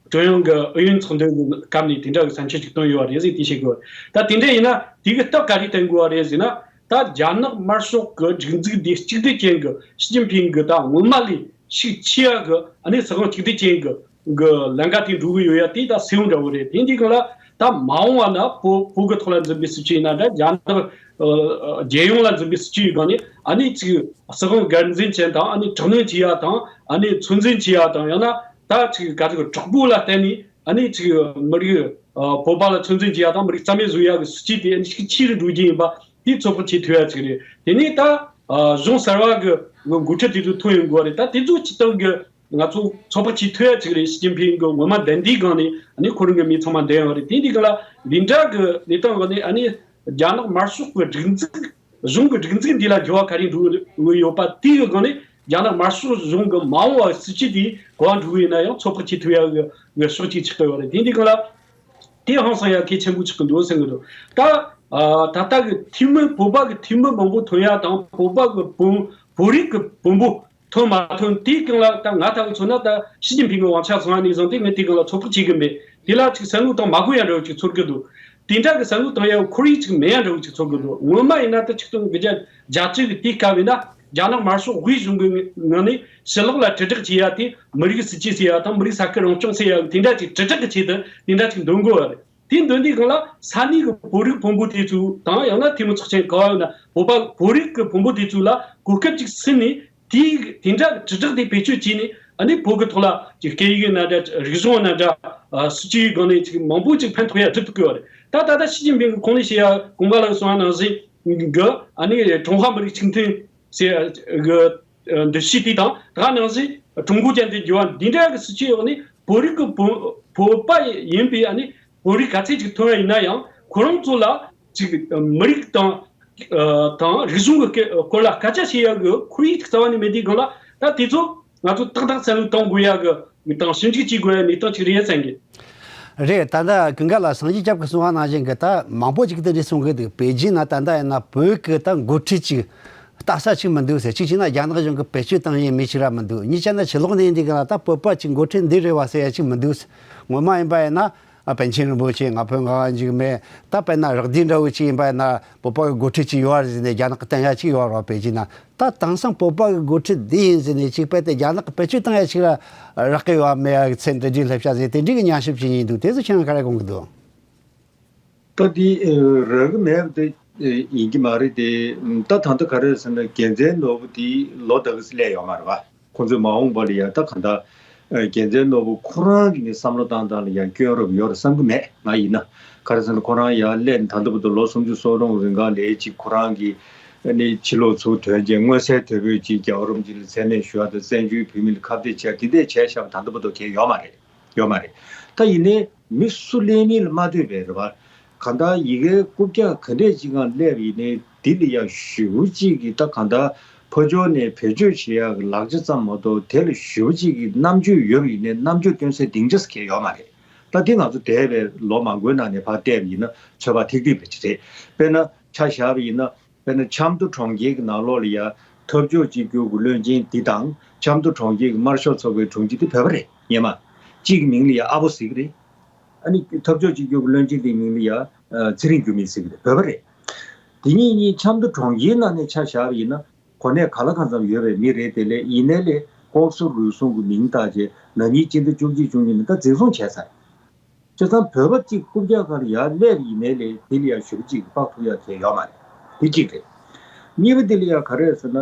ཀྲུང་དབྱང་གི་ཨུ་ཡོན་ཚོགས་འདུ་གི་སྐབས་ནས་དེ་འདྲ་གི་བསམ་འཆར་ཅིག་བཏོན་ཡོད་རེད་ཟེར་དེ་བཤད་དགོས། ད་དེ་འདྲ་ཡིན་ན་དེ་གི་སྟབས་ག་རེ་བསྟན་དགོས་རེད་ཟེར་ན། ད་རྒྱ་ནག་དམར་ཤོག་གི་སྒྲིག་འཛུགས་འདི་གཅིག་སྡུད་ཅན་གི་ཞི་ཅིན་ཕིང་གི་ད་སྔོན་མ་ལས་ཤུགས་ཆེ་ཡ་གི་ཨ་ནི་སྲིད་དབང་གཅིག་སྡུད་ཅན་གི་གི་ལམ་ཁ་དེ་འགྲོ་གི་ཡོད་ཡ་དེ་ད་སེམས་འདྲ་བོ་རེད། དེ་འདི་གང་ལ་ད་མ་འོངས་པ་ན་བོད་བོད་གི་ཐོག་ལ་འཛིན་པའི་སྲིད་ཇུས་ཡིན་ན་འདྲ། རྒྱ་ནག་ཨ་རྒྱལ་ཡོངས་ལ་འཛིན་པའི་སྲིད་ཇུས་ཡི་སྒང་ནས་ཨ་ནི་ཅིག་སྲིད་དབང་སྒེར་འཛིན་ཅན་དང་ཨ་ནི་དྲག་གནོན་བྱེད་ཡ་དང་ཨ་ནི་ཚོད་འཛིན་བྱེད་ཡ་དང་། ཡང་ན་ད་ཅིག་ག་ཚོད་དྲག་པོ་ལ་བརྟེན་ནས་ཨ་ནི་ཅིག་མི་རིགས་ཨ་བོད་པ་ལ་ཚོད་འཛིན་བྱེད་ཡ་དང་མི་རིགས་རྩ་མེད་བཟོ་ཡ་གི་སྲིད་ཇུས་དེ་ཨ་ནི་ཤུགས་ཆེ་རུ་འགྲོ་རྒྱུ་ཡིན་པ་དེ་ཚོད་དཔག་བྱེད་ཐུབ་ཡ་ཅིག་རེད། དེ་ནས་ད་ཨ་གཞུང་གསར་བ་གི་འགོ་ཁྲིད་དེ་ཚོ་ཐོན་ཡོང་དགོས་རེད། ད་དེ་ཚོ་སྤྱི་བཏང་གི་ང་ཚོ་ཚོད་དཔག་བྱེད་ཐུབ་ཡ་ཅིག་རེད། ཞི་ཅིན་ཕིང་གི་ངོ་མ་བདེན་དེའི་སྒང་ནས་ཨ་ནི་ཁོ་རང་གི་མི་ཚང་མ་བདེན་ཡོད་རེད། དེ་འདི་ག་ལ་འདི་འདྲ་གི་ལས་སྟངས་སྒང་ནས་ཨ་ནི་རྒྱ་ནག་དམར་ཤོག་གི་སྒྲིག་འཛུགས་གཞུང་གི་སྒྲིག་འཛུགས་འདི་ལ་འགྱུར་བ་ག་རེ་འགྲོ་གི་ཡོད་པ་དེའི་སྒང་ནས་རྒྱ་ནག་དམར་ཤོག་གཞུང་གི་མ་འོངས་པ་སྲིད་ཇུས་དེ་ག་པར་འགྲོ་གི་ཡིན་ན་ཡང་ཚོད་དཔག་བྱེད་ཐུབ་ཡ་གི་གི་ཕྱོགས་གཅིག་ཆགས་ཀྱི་ཡོད་རེད། དེ་འདི་ག་ལ་དེ་ཧང་སང་ཡ་གལ་ཆེན་པོ་ཆགས་ཀྱི་འདུག་བསམ་གྱི་འདུག་ད་ཨ་ད་ལྟ་གི་འཐུས་མི་བོད་པ་གི་འཐུས་མི་མང་པོ་ཐོན་ཡ་དང་བོད་པ་གི་བོད་བོད་རིགས་གི་བོན་པོ་ཐོན་མ་ཐོན་དེའི་སྒང་ལ་ད་ང་ལྟ་བུ་མཚོན་ན་ད་ཞི་ཅིན་ཕིང་གི་དབང་ཆ་བཟུང་བ་ནས་བཟུང་སྟེ་ངས་དེའི་སྒང་ལ་ཚོད་དཔག་བྱེད་གི་མེད། དེ་ལ་ཅིག་བསམ་བློ་བཏང་མ་དགོས་ཡ་འདྲ་བོ་ཅིག་ཚོར་གི་འདུག་དེ་འདྲ་གི་བསམ་བློ་བཏང་ཡ་ཁོར་ཡུག་ཅིག་མེད་ཡ་འདྲ་བོ་ཅིག་ཚོར་གི་འདུག་སྔོན་མ་ཡིན་ན་ད་ཆིག་སྟོང་དགུ་བརྒྱ་བརྒྱད་ཅུ་གི་དེའི་སྐབས་ཡིན་ན་རྒྱ་ནག་དམར་ཤོག་དབུས་གཞུང་གི་ངང་ནས་ཕྱི་ལོགས་ལ་དྲིལ་བསྒྲགས་བྱེད་ཡ་དེ་མི་རིགས་སྲིད་ཇུས་ཟེར་ཡ་དང་མི་རིགས་ས་ཁུལ་རང་སྐྱོང་ཟེར་ཡ་དེ་འདྲ་ཅིག་དྲིལ་བསྒྲགས་ཀྱི་ཆེད་དུ་དེ་འདྲ་ཅིག་འདོན་དགོས་པ་རེད། དེ་འདོན་དུས་སྒང་ལ་ས་གནས་ཀྱི་བོད་རིགས་བོན་པོ་དེ་ཚོ་དང་ཡང་ན་འཐུས་མི་ཚོགས་ཆེན་ག་བ་ཡོད་ན་བོད་པ་བོད་རིགས་ཀྱི་བོན་པོ་དེ་ཚོ་ལ་གོ་སྐབས་ཅིག་ཟིན་ནས་དེའི་དེ་འདྲ་དྲིལ་བསྒྲགས་དེ་བེད་སྤྱོད་བྱས་ནས་ཨ་ནི་བོད་ཀྱི་ཐོག་ལ་ཅིག་སྐད་ཡིག་ཡིན་ན་འདྲ་རིག་གཞུང་ཡིན་ན་འདྲ་སྲིད་ཇུས་ཡི་སྒང་ནས་ཅིག་མང་པོ་ཅིག་ཕན་ཐོགས་ཡ་སྒྲུབ་ཐུབ་ཀྱི་ཡོད་རེད། ད་ད་ལྟ་ཞི་ཅིན་ཕིང་གི་གོང་ནས་བཤད་ཡ་གོང་ག་ལ་གསུངས་པ་ནང་བཞིན་གི་ཨ་ནི་ཀྲུང་ཧྭ་མི་རིགས་གཅིག་མཐུན་ཟེར་གི་འདུ་ཤེས་དེ་དང་ད་ག་ནང་བཞིན་ཀྲུང་གོ་ཅན་དུ་འགྱུར་བ་འདི་འདྲ་གི་སྲིད་ཇུས་འོག་ནས་བོད་རིགས་ཀྱི་བོད་བོད་པ་ཡིན་པའི་ཨ་ནི་བོད་རིགས་ག་ཚད་ཅིག་ཐོན་ཡ་ཡིན་ན་ཡང་ཁོ་རང་ཚོ་ལ་ཅིག་མི་རིགས་དང་ཨ་དང་རིག་གཞུང་གི་སྐོར་ལ་སྐད་ཆ་བཤད་ཡ་གི་ཁོར་ཡུག་ཅིག་རྩ་བ་ནས་མེད་དུས་སྒང་ལ་ད་དེ་ཚོ་ང་ཚོ་ཏག་ཏག་བསམ་བློ་གཏོང་དགོས་ཡ་གི་དང་ཞིབ་འཇུག་བྱེད་དགོས་ཡ་གནས་སྟངས་ཅིག་རེད་བསམ་གི། རེད། ད་ལྟ་ཀུན་དགའ་ལགས་སངས་རྒྱས་སྐྱབས་ཀྱིས་གསུངས་པ་ནང་བཞིན་གི་ད་མང་པོ་ཅིག་དེ་འདྲ་གསུང་གི་འདུག་པེ་ཅིན་ན་ད་ལྟ་ཡིན་ན་བོད་ཀྱི་ད་འགོ་ཁྲིད་ཅིག་ལྟ་ས་ཅིག་མི་འདུག་ཟེར། གཅིག་བྱས་ན་རྒྱ་ནག་གཞུང་གིས་བེད་སྤྱོད་བཏང་ཡས་མི་ཅིག་ར་མི་འདུག་གཉིས་བྱས་ན་ཕྱི་ལོགས་ནས་འདི་ག་ལ་ད་བོད་པ་ཅིག་འགོ་ཁྲིད་འདི་རེད་བ་ཟེར་ཡ་ཅིག་མི་འདུག་སྔོན་མ་ཡིན་པ་ཡིན་ན་ཨ་པཎ་ཆེན་རིན་པོ་ཆེ་ང་ཕོད་ང་ག་འཇིགས་མེད་ད་དཔེར་ན་རག་སྡེ་འདྲ་བོ་ཅིག་ཡིན་པ་ཡིན་ན་བོད་པ་གི་འགོ་ཁྲིད་ཅིག་ཡོད་རེད་ཟེར་ནས་རྒྱ་ནག་གིས་བསྟན་ཡ་ཅིག་ཡོད་རེད་བ། པེ་ཅིན་ན་ད་དེང་སང་བོད་པ་གི་འགོ་ཁྲིད་འདི་ཡིན་ཟེར་ནས་ཅིག་དཔེ་དེ་རྒྱ་ནག་གིས་བེད་སྤྱོད་བཏང་ཡ་ཅིག་ར་རག་གི་ཡོད་མེད་ཡ་གི་ཚད་འདྲི་འདྲི་སླེབས་ཤག་ཟེར་དེ་འདྲི་གི་ཉན་ཞིབ་བྱེད་ཉན་འདུག་དེ་ཚོ་ཁྱེད་རང་ག་རེ་དགོངས་ཀྱི་འདུག་ད་འདི་ཨ་རག་གི་མེད་པ་དེ་ཨ་ཡིན་གྱི་མ་རེད་དེ། ད་ད་ལྟ་ག་རེ་ཟེར་ན་རྒྱལ་མཚན་ནོར་བུ་དེ་ལོ་ད་ག་སེ་སླེབས་ཡོད་མ་རེད་བ། ཁོང་ཚོས་མ་འོངས་པ་ལ་ཡ་ད་ག་ད་ཨ་རྒྱལ་མཚན་ནོར་བུ་ཁོ་རང་གི་ནི་བསམ་བློ་བཏང་སྟངས་ལ་ཡ་སྐྱོན་རབ་ཡོད་རེད་བསམ་གྱི་མེད་ང་ཡིན་ན། ག་རེ་ཟེར་ན་ཁོ་རང་ཡ་སླེབས་ནས་ད་ལྟ་བར་དུ་ལོ་སུམ་ཅུ་སོ་གྲངས་རིང་ག་ལས་ཅིག་ཁོ་རང་གི་ཨ་ནི་ཕྱི་ལོགས་ཚུར་ཐོན་རྗེས་མངོན་གསལ་དོད་པོས་ཅིག་རྒྱལ་བ་རིན་པོ་ཆེ་ལ་མཚན་སྨད་ཞུ་བ་དང་བཙན་བྱོལ་བོད་མི་ལ་ཁ་གཏད་བྱས་དེ་འདྲས་བྱས་བཞག་པ་ད་ལྟ་བར་དུ་གང་ཡང་ཡོད་མ་རེད། ཡོད་མ་རེད། ད་ཡིན་ནའི་མི་སུ་སླེབས་མིན་ལ་མ་ལྟོས་པའི་རེད་བ། གང་ལྟར་ཡི་གེའི་རྐུབ་བཀྱག་ག་འདྲས་ཅིག་སྒང་སླེབས་ཡིན་ནའི་འདི་ལ་ཡ་ཞེ་པོ་ཅིག་གི་ད་གང་ལྟར་ཕར་ཕྱོགས་ནས་བེད་སྤྱོད་བྱེད་ཡག་གི་ལག་ཆ་ཙམ་མ་གཏོགས་དེ་ལ་ཞེ་པོ་ཅིག་གི་རྣམ་དཔྱོད་ཡོད་པ་ཡིན་ནའི་རྣམ་དཔྱོད་སྟོན་སའི་སྡིངས་ཆ་ཟེར་མཁན་ཡོད་མ་རེད། ད་འདི་ང་ཚོ་འདས་པའི་ལོ་མང་པོའི་ནང་ནས་ཕར་བལྟས་པ་ཡིན་ན་ཚོད་དཔག་ཐིག་ཐིག་རེད་ཅིག་རེད། དཔེར་ན་ཆ་བཞག་པ་ཡིན་ན། དཔེར་ན་ཆབ་མདོ་གྲོང་ཁྱེར་གྱི་ནང་ལོགས་ལ་ཡ་འཐབ་ཕྱོགས་གཅིག་གྱུར་གྱི་བློན་ཆེན་འདི་དང་ཆབ་མདོ་གྲོང་ཁྱེར་གྱི་དམར་ཤོག་ཚོགས་པའི་དྲུང་ཆེ་འདི་བོད་པ་རེད་སྙམ། གཅིག་གི་མིང་ལ་ཡ་ཨ་བོ་ཟེར་གྱི་རེད། ཨ་ནི་འཐབ་ཕྱོགས་གཅིག་གྱུར་གྱི་བློན་ཆེན་འདིའི་མིང་ལ་ཡ་ཚེ་རིང་འགྱུར་མེད་ཟེར་གྱི་རེད། བོད་པ་རེད། འདི་གཉིས་གཉིས་ཆབ་མདོ་གྲོང་ཁྱེར་ནང་ནས་ཆ་བཞག་པ་ཡིན་ན་གོ་གནས་ག་ལ་གང་འཚམ་ཡོད་པའི་མི་རེད། དེ་ལས་ཡིན་ནའི་ལས་ལྐོག་ཟ་རུལ་སུངས་ཀྱི་མིང་བཏགས་རྗེས་ན་ནིང་སྤྱི་ཟླ་བཅུ་གཅིག་བཅུ་གཉིས་ནས་ད་འཛིན་བཟུང་བྱས་ཚར། བྱས་ཙང་བོད་པ་གཅིག་རྐུབ་བཀྱག་སྒང་ལ་ཡར་སླེབས་ཡིན་ནའི་ལས་དེ་ལ་ཡང་ཞེ་པོ་གཅིག་དཔག་ཐུབ་ཡག་གང་ཡང་ཡོད་མ་རེད། དེ་གཅིག་རེད། གཉིས་པ་དེ་ལ་ཡང་ག་རེ་རེད་ཟེར་ན།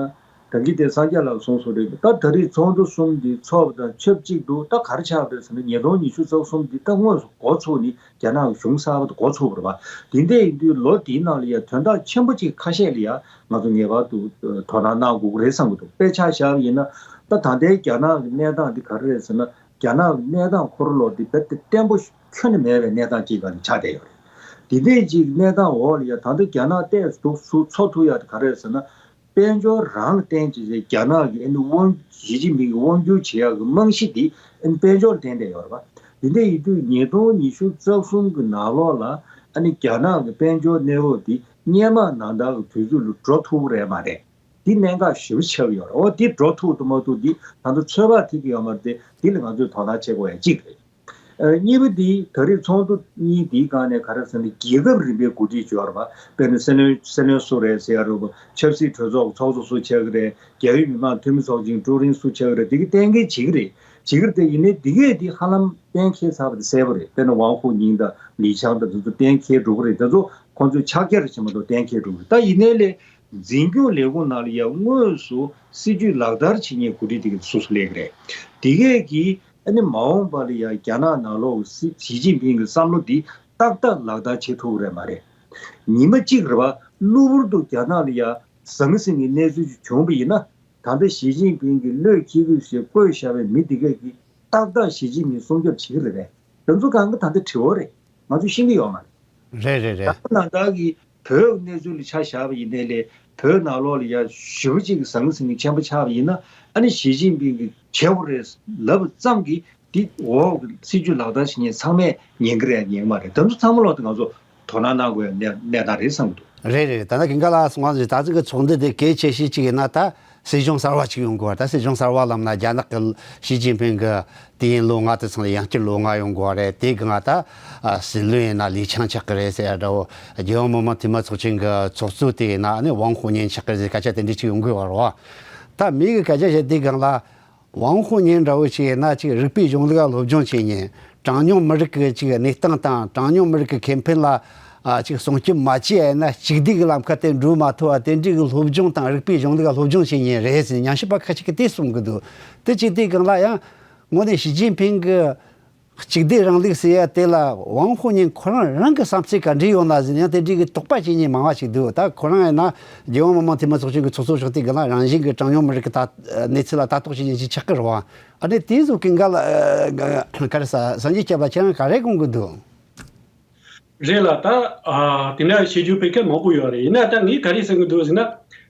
ད་གིན་དེ་སངས་རྒྱས་ལགས་གསུངས་སོང་རེད། ད་ད་རེས་ཚོགས་འདུ་གསུམ་འདི་ཚོགས་པ་དང་ཆབས་ཅིག་ཏུ་ད་ག་རེ་ཆགས་པ་རེད་ཟེར་ན། ཉིས་སྟོང་ཉི་ཤུ་རྩ་གསུམ་འདི་ད་དངོས་སུ་འགོ་ཚུགས་ནི་རྒྱ་ནག་གི་གཞུང་གསར་པ་དེ་འགོ་ཚུགས་པ་རེད་པ། དེ་འདྲ་ཡིན་དུས་ལོ་འདིའི་ནང་ལ་ཡ་དོན་དག་ཆེན་པོ་ཅིག་ཁ་ཤས་ལ་ཡ་ང་ཚོ་ངེས་པར་དུ་དོ་སྣང་གནང་དགོས་ཀྱི་རེད་བསམ་གྱི་འདུག་དཔེ་ཆ་བཞག་པ་ཡིན་ན། ད་ད་ལྟའི་རྒྱ་ནག་གི་གནས་སྟངས་འདི་ག་རེ་རེད་ཟེར་ན། རྒྱ་ནག་གི་གནས་སྟངས་འཁོར་ལོ་འདི་རྦད་དེ་བརྟན་པོ་ཁྱོན་ནས་མེད་པའི་གནས་སྟངས་ཅིག་སྒང་ལ་ཆགས་བསྡད་ཡོད་རེད། འདི་འདྲའི་ཅིག་གནས་སྟངས་འོག་ལ་ཡ་ད་ལྟ་རྒྱ་ནག་ཏོག་ཙམ་འཚོ་ཐུབ་ཡག་དེ་ག་རེ་རེད་ཟེར་ན། དཔལ་འབྱོར་རང་ལ་བརྟེན་བྱས་རྒྱ་ནག་གི་ཨ་ནི་དབང་། ཞི་ཅིན་ཕིང་གི་དབང་སྒྱུར་བྱེད་ཡག་གི་རྨང་གཞི་འདི་ཨ་ནི་དཔལ་འབྱོར་ལ་བརྟེན་བསྡད་ཡོད་རེད་པ། འདི་འདྲ་ཡིན་དུས་ཉིས་སྟོང་ཉི་ཤུ་རྩ་གསུམ་གྱི་ནང་ལོགས་ལ་ཨ་ནི་རྒྱ་ནག་གི་དཔལ་འབྱོར་གནས་བབ་འདི་སྔོན་མ་ནང་ལྟར་གྱི་དུས་ཚོད་ལ་འགྲོ་ཐུབ་ཀྱི་རེད་མ་རེད། འདི་གནད་འགག་ཞེ་པོ་ཆགས་ཀྱི་ཡོད་རེད། འོ་འདི་འགྲོ་ཐུབ་ཐུབ་མ་ཐུབ་འདི་ད་ལྟ་ཚོད་དཔག་ཐེབས་ཀྱི་ཡོད་མ་རེད་དེ། འདི་ལ་ང་ཚོས་དོ་སྣང་བྱེད་དགོས་ཡ་གཅིག་རེད། ཨ། གཉིས་པ་འདི་ད་རེས་ཚོགས་འདུ་གཉིས་འདིའི་སྒང་ནས་ག་རེ་ཟེར་ན། རྒྱལ་ཁབ་རིམ་པའི་འགོ་ཁྲིད་ཅིག་ཡོད་རེད་པ། དཔེར་ན་སྲིད་བློན། སྲིད་བློན་སུ་རེད་ཟེར་ཡ་རེད་པ། ཆབ་སྲིད་གྲོས་ཚོགས་ཚོགས་གཙོ་སུ་ཆགས་ཀྱི་རེད། རྒྱལ་ཡོངས་མི་དམངས་འཐུས་མི་ཚོགས་ཆེན་ཀྲུའུ་རིན་སུ་ཆགས་ཀྱི་རེད། འདི་གི་གཏན་འཁེལ་བྱེད་ཀྱི་རེད། བྱེད་ཀྱི་རེད་དེ། ཡིན་ནའི་འདི་གས་འདི་ཧ་ལམ་གཏན་འཁེལ་ཚར་བ་དེ་གསལ་པོ་རེད། དཔེར་ན་ཝང་ཧུའུ་ཉིང་དང་ལི་ཆང་དང་དེ་ཚོ་གཏན་འཁེལ་འགྲོ་གི་རེད། དེ་ཚོ་ཁོང་ཚོས་ཕྱག་རྒྱ་རེ་བྱེད་མ་གཏོགས་གཏན་འཁེལ་འགྲོ་གི་རེད། ད་ཡིན་ནའི་ལས་འཛིན་སྐྱོང་ལས་ཁུངས་ནང་ལ་ཡང་དངོས་སུ་སྲིད་ཇུས་ལག་བསྟར་བྱེད་མཁན་འགོ་ཁྲིད་དེ་གས་སུ་སུ་སླེབས་ཀྱི་རེད། དེ་གས་ཀྱིས་ཨ་ནི་མ་འོངས་པ་ལ་ཡང་རྒྱ་ནག་ནང་ལོགས་སི། ཞི་ཅིན་ཕིང་གི་བསམ་བློ་འདི་ཏག་ཏག་ལག་བསྟར་བྱེད་ཐུབ་ཀྱི་རེད་མ་རེད། ཉི་མ་གཅིག་རེད་པ། གློ་བུར་དུ་རྒྱ་ནག་ལ་ཡང་ཟང་ཟིང་གི་གནས་ཚུལ་ཅིག་བྱུང་བ་ཡིན་ན། ད་ལྟ་ཞི་ཅིན་ཕིང་གི་བློས་འཁེལ་གི་ཞེས་བསྐོས་བཞག་པའི་མི་འདི་གས་ཀྱིས་ཏག་ཏག་ཞི་ཅིན་ཕིང་སྲུང་སྐྱོབ་བྱེད་ཀྱི་རེད་པས། དེ་ཚོ་གང་ག་ད་ལྟ་དྲི་བ་རེད། ང་ཚོས་ཤེས་ཀྱི་ཡོད་མ་རེད། རེད་རེད་རེད། ད་ལྟ་ནང་ལྟར་གྱི་བོད་གནས་ཚུལ་ལ་ཆ་བཞག་པ་ཡིན་ནའི་ལས། བོད་ནང་ལོགས་ལ་ཡ་ཞེ་པོ་ཅིག་གི་ཟང་ཟིང་གི་ཆེན་པོ་ཆགས་པ་ཡིན་ན། ཨ་ནི་ཞི་ཅིན་ཕིང་གིས་བྱེད་དགོས་རེད་ལབ་པ་ཙམ་གྱིས་འདི་འོག་གི་སྲིད་ཇུས་ལག་བསྟར་བྱེད་མཁན་ཚང་མས་ཉན་གྱི་རེད་ཉན་གྱི་མ་རེད། དེ་ཚོ་ཚང་མ་ལོག་ཏུ་ང་ཚོ་དོ་སྣང་གནང་དགོས་ཡ་གནས་གནས་སྟངས་རེད་བསམ་གྱི་འདུག་རེད་རེད། ད་ལྟ་ཀུན་དགའ་ལགས་གསུངས་པ་ནང་བཞིན་ད་ཅིག་གི་ཚོགས་འདུ་དེ་གལ་ཆེ་ཤོས་ཅིག་ཡིན་ན། ད་སྲིད་གཞུང་གསར་བ་ཅིག་ཡོང་དགོས་པ། ད་སྲིད་གཞུང་གསར་བ་ལབ་ན་རྒྱ་ནག་གི་ཞི་ཅིན་ཕིང་གི་དུས་ཡུན་ལོ་ལྔ་དེ་ཚང་ལ་ཡང་བསྐྱར་ལོ་ལྔ་ཡོང་དགོས་པ་རེད། དེ་གི་ང་ད་ཨ་སྲིད་བློན་ཡིན་ན་ལི་ཆང་ཆགས་ཀྱི་རེད་ཟེར་ཡ་འདྲ་བོ། རྒྱལ་ཡོངས་མི་དམངས་འཐུས་མི་ཚོགས་ཆེན་གི་ཚོགས་གཙོ་དེ་ཡིན་ན་ཨ་ནི་ཝང་ཧུའུ་ཉིང་ཆགས་ཀྱི་རེད་ཟེར་སྐད་ཆ་དེ་འདྲ་ཅིག་ཡོང་གི་ཡོད་རེད་པ། ད་མི་གི་སྐད་ཆ་བཤད་དུས་སྒང་ལ། ཝང་ཧུའུ་ཉིང་འདྲ་བོ་ཞིག་ཡིན་ན་ཅིག་རིགས་པའི་གཞུང་ལུགས་ལ་སློབ་སྦྱོང་བྱེད་མཁན། གྲངས་ཉུང་མི་རིགས་ཀྱི་ཅིག་གནས་སྟངས་དང་གྲངས་ཉུང་མི་རིགས་ཀྱི་ཁེ་ཕན་ལ་ཨ་ཅིག་སྲུང་སྐྱོབ་མ་བྱས་ཡིན་ན་གཅིག་སྡུད་ཀྱི་ལམ་ཁ་དེ་འགྲོ་མ་ཐུབ་པ་དེ་འདྲའི་གི་སློབ་སྦྱོང་དང་རིགས་པའི་གཞུང་ལུགས་ལ་སློབ་སྦྱོང་བྱེད་མཁན་རེད་ཟེར་ཉམས་ཞིབ་པ་ཁ་ཅིག་གིས་དེ་གསུང་གི་འདུག་དེ་ཅིག་དེའི་སྒང་ལ་ཡང་དངོས་གནས་ཞི་ཅིན་ཕིང་གི་གཅིག་སྡུད་རིང་ལུགས་ཟེར་ཡ་དེ་ལ་ཝང་ཧུའུ་ཉིང་ཁོ་རང་རང་གི་བསམ་ཚུལ་ག་འདྲ་ཡོད་ན་ཟེར་ཡང་དེ་འདྲའི་གི་དོགས་པ་བྱེད་མཁན་མང་བ་ཞིག་འདུག་ད་ཁོ་རང་ཡིན་ན་རྒྱལ་ཡོངས་མི་དམངས་འཐུས་མི་ཚོགས་ཆེན་གྱི་ཚོགས་གཙོ་ཕྱོགས་དེ་གི་ལ་རང་བཞིན་གྱི་གྲངས་ཉུང་མི་རིགས་ཀྱི་ད་གནས་ཚུལ་ལ་ལྟ་རྟོག་བྱེད་མཁན་ཞིག་ཆགས་ཀྱི་རེད་པ། ཨ་ནི་དེ་ཚོ་ཀུན་དགའ་ལགས་ག་རེ་ཟེར། སངས་རྒྱས་སྐྱབས་ལགས་ཁྱེད་རང་ག་རེ་དགོངས་ཀྱི་འདུག་རེད་ལགས། ད་ཨ་དེ་འདྲ་བཤད་རྒྱུ་དཔེ་ཁ་མང་པོ་ཡོད་རེད། ཡིན་ན་ད་ངས་ག་རེ་བསམ་གྱི་འདུག་ཟེར་ན།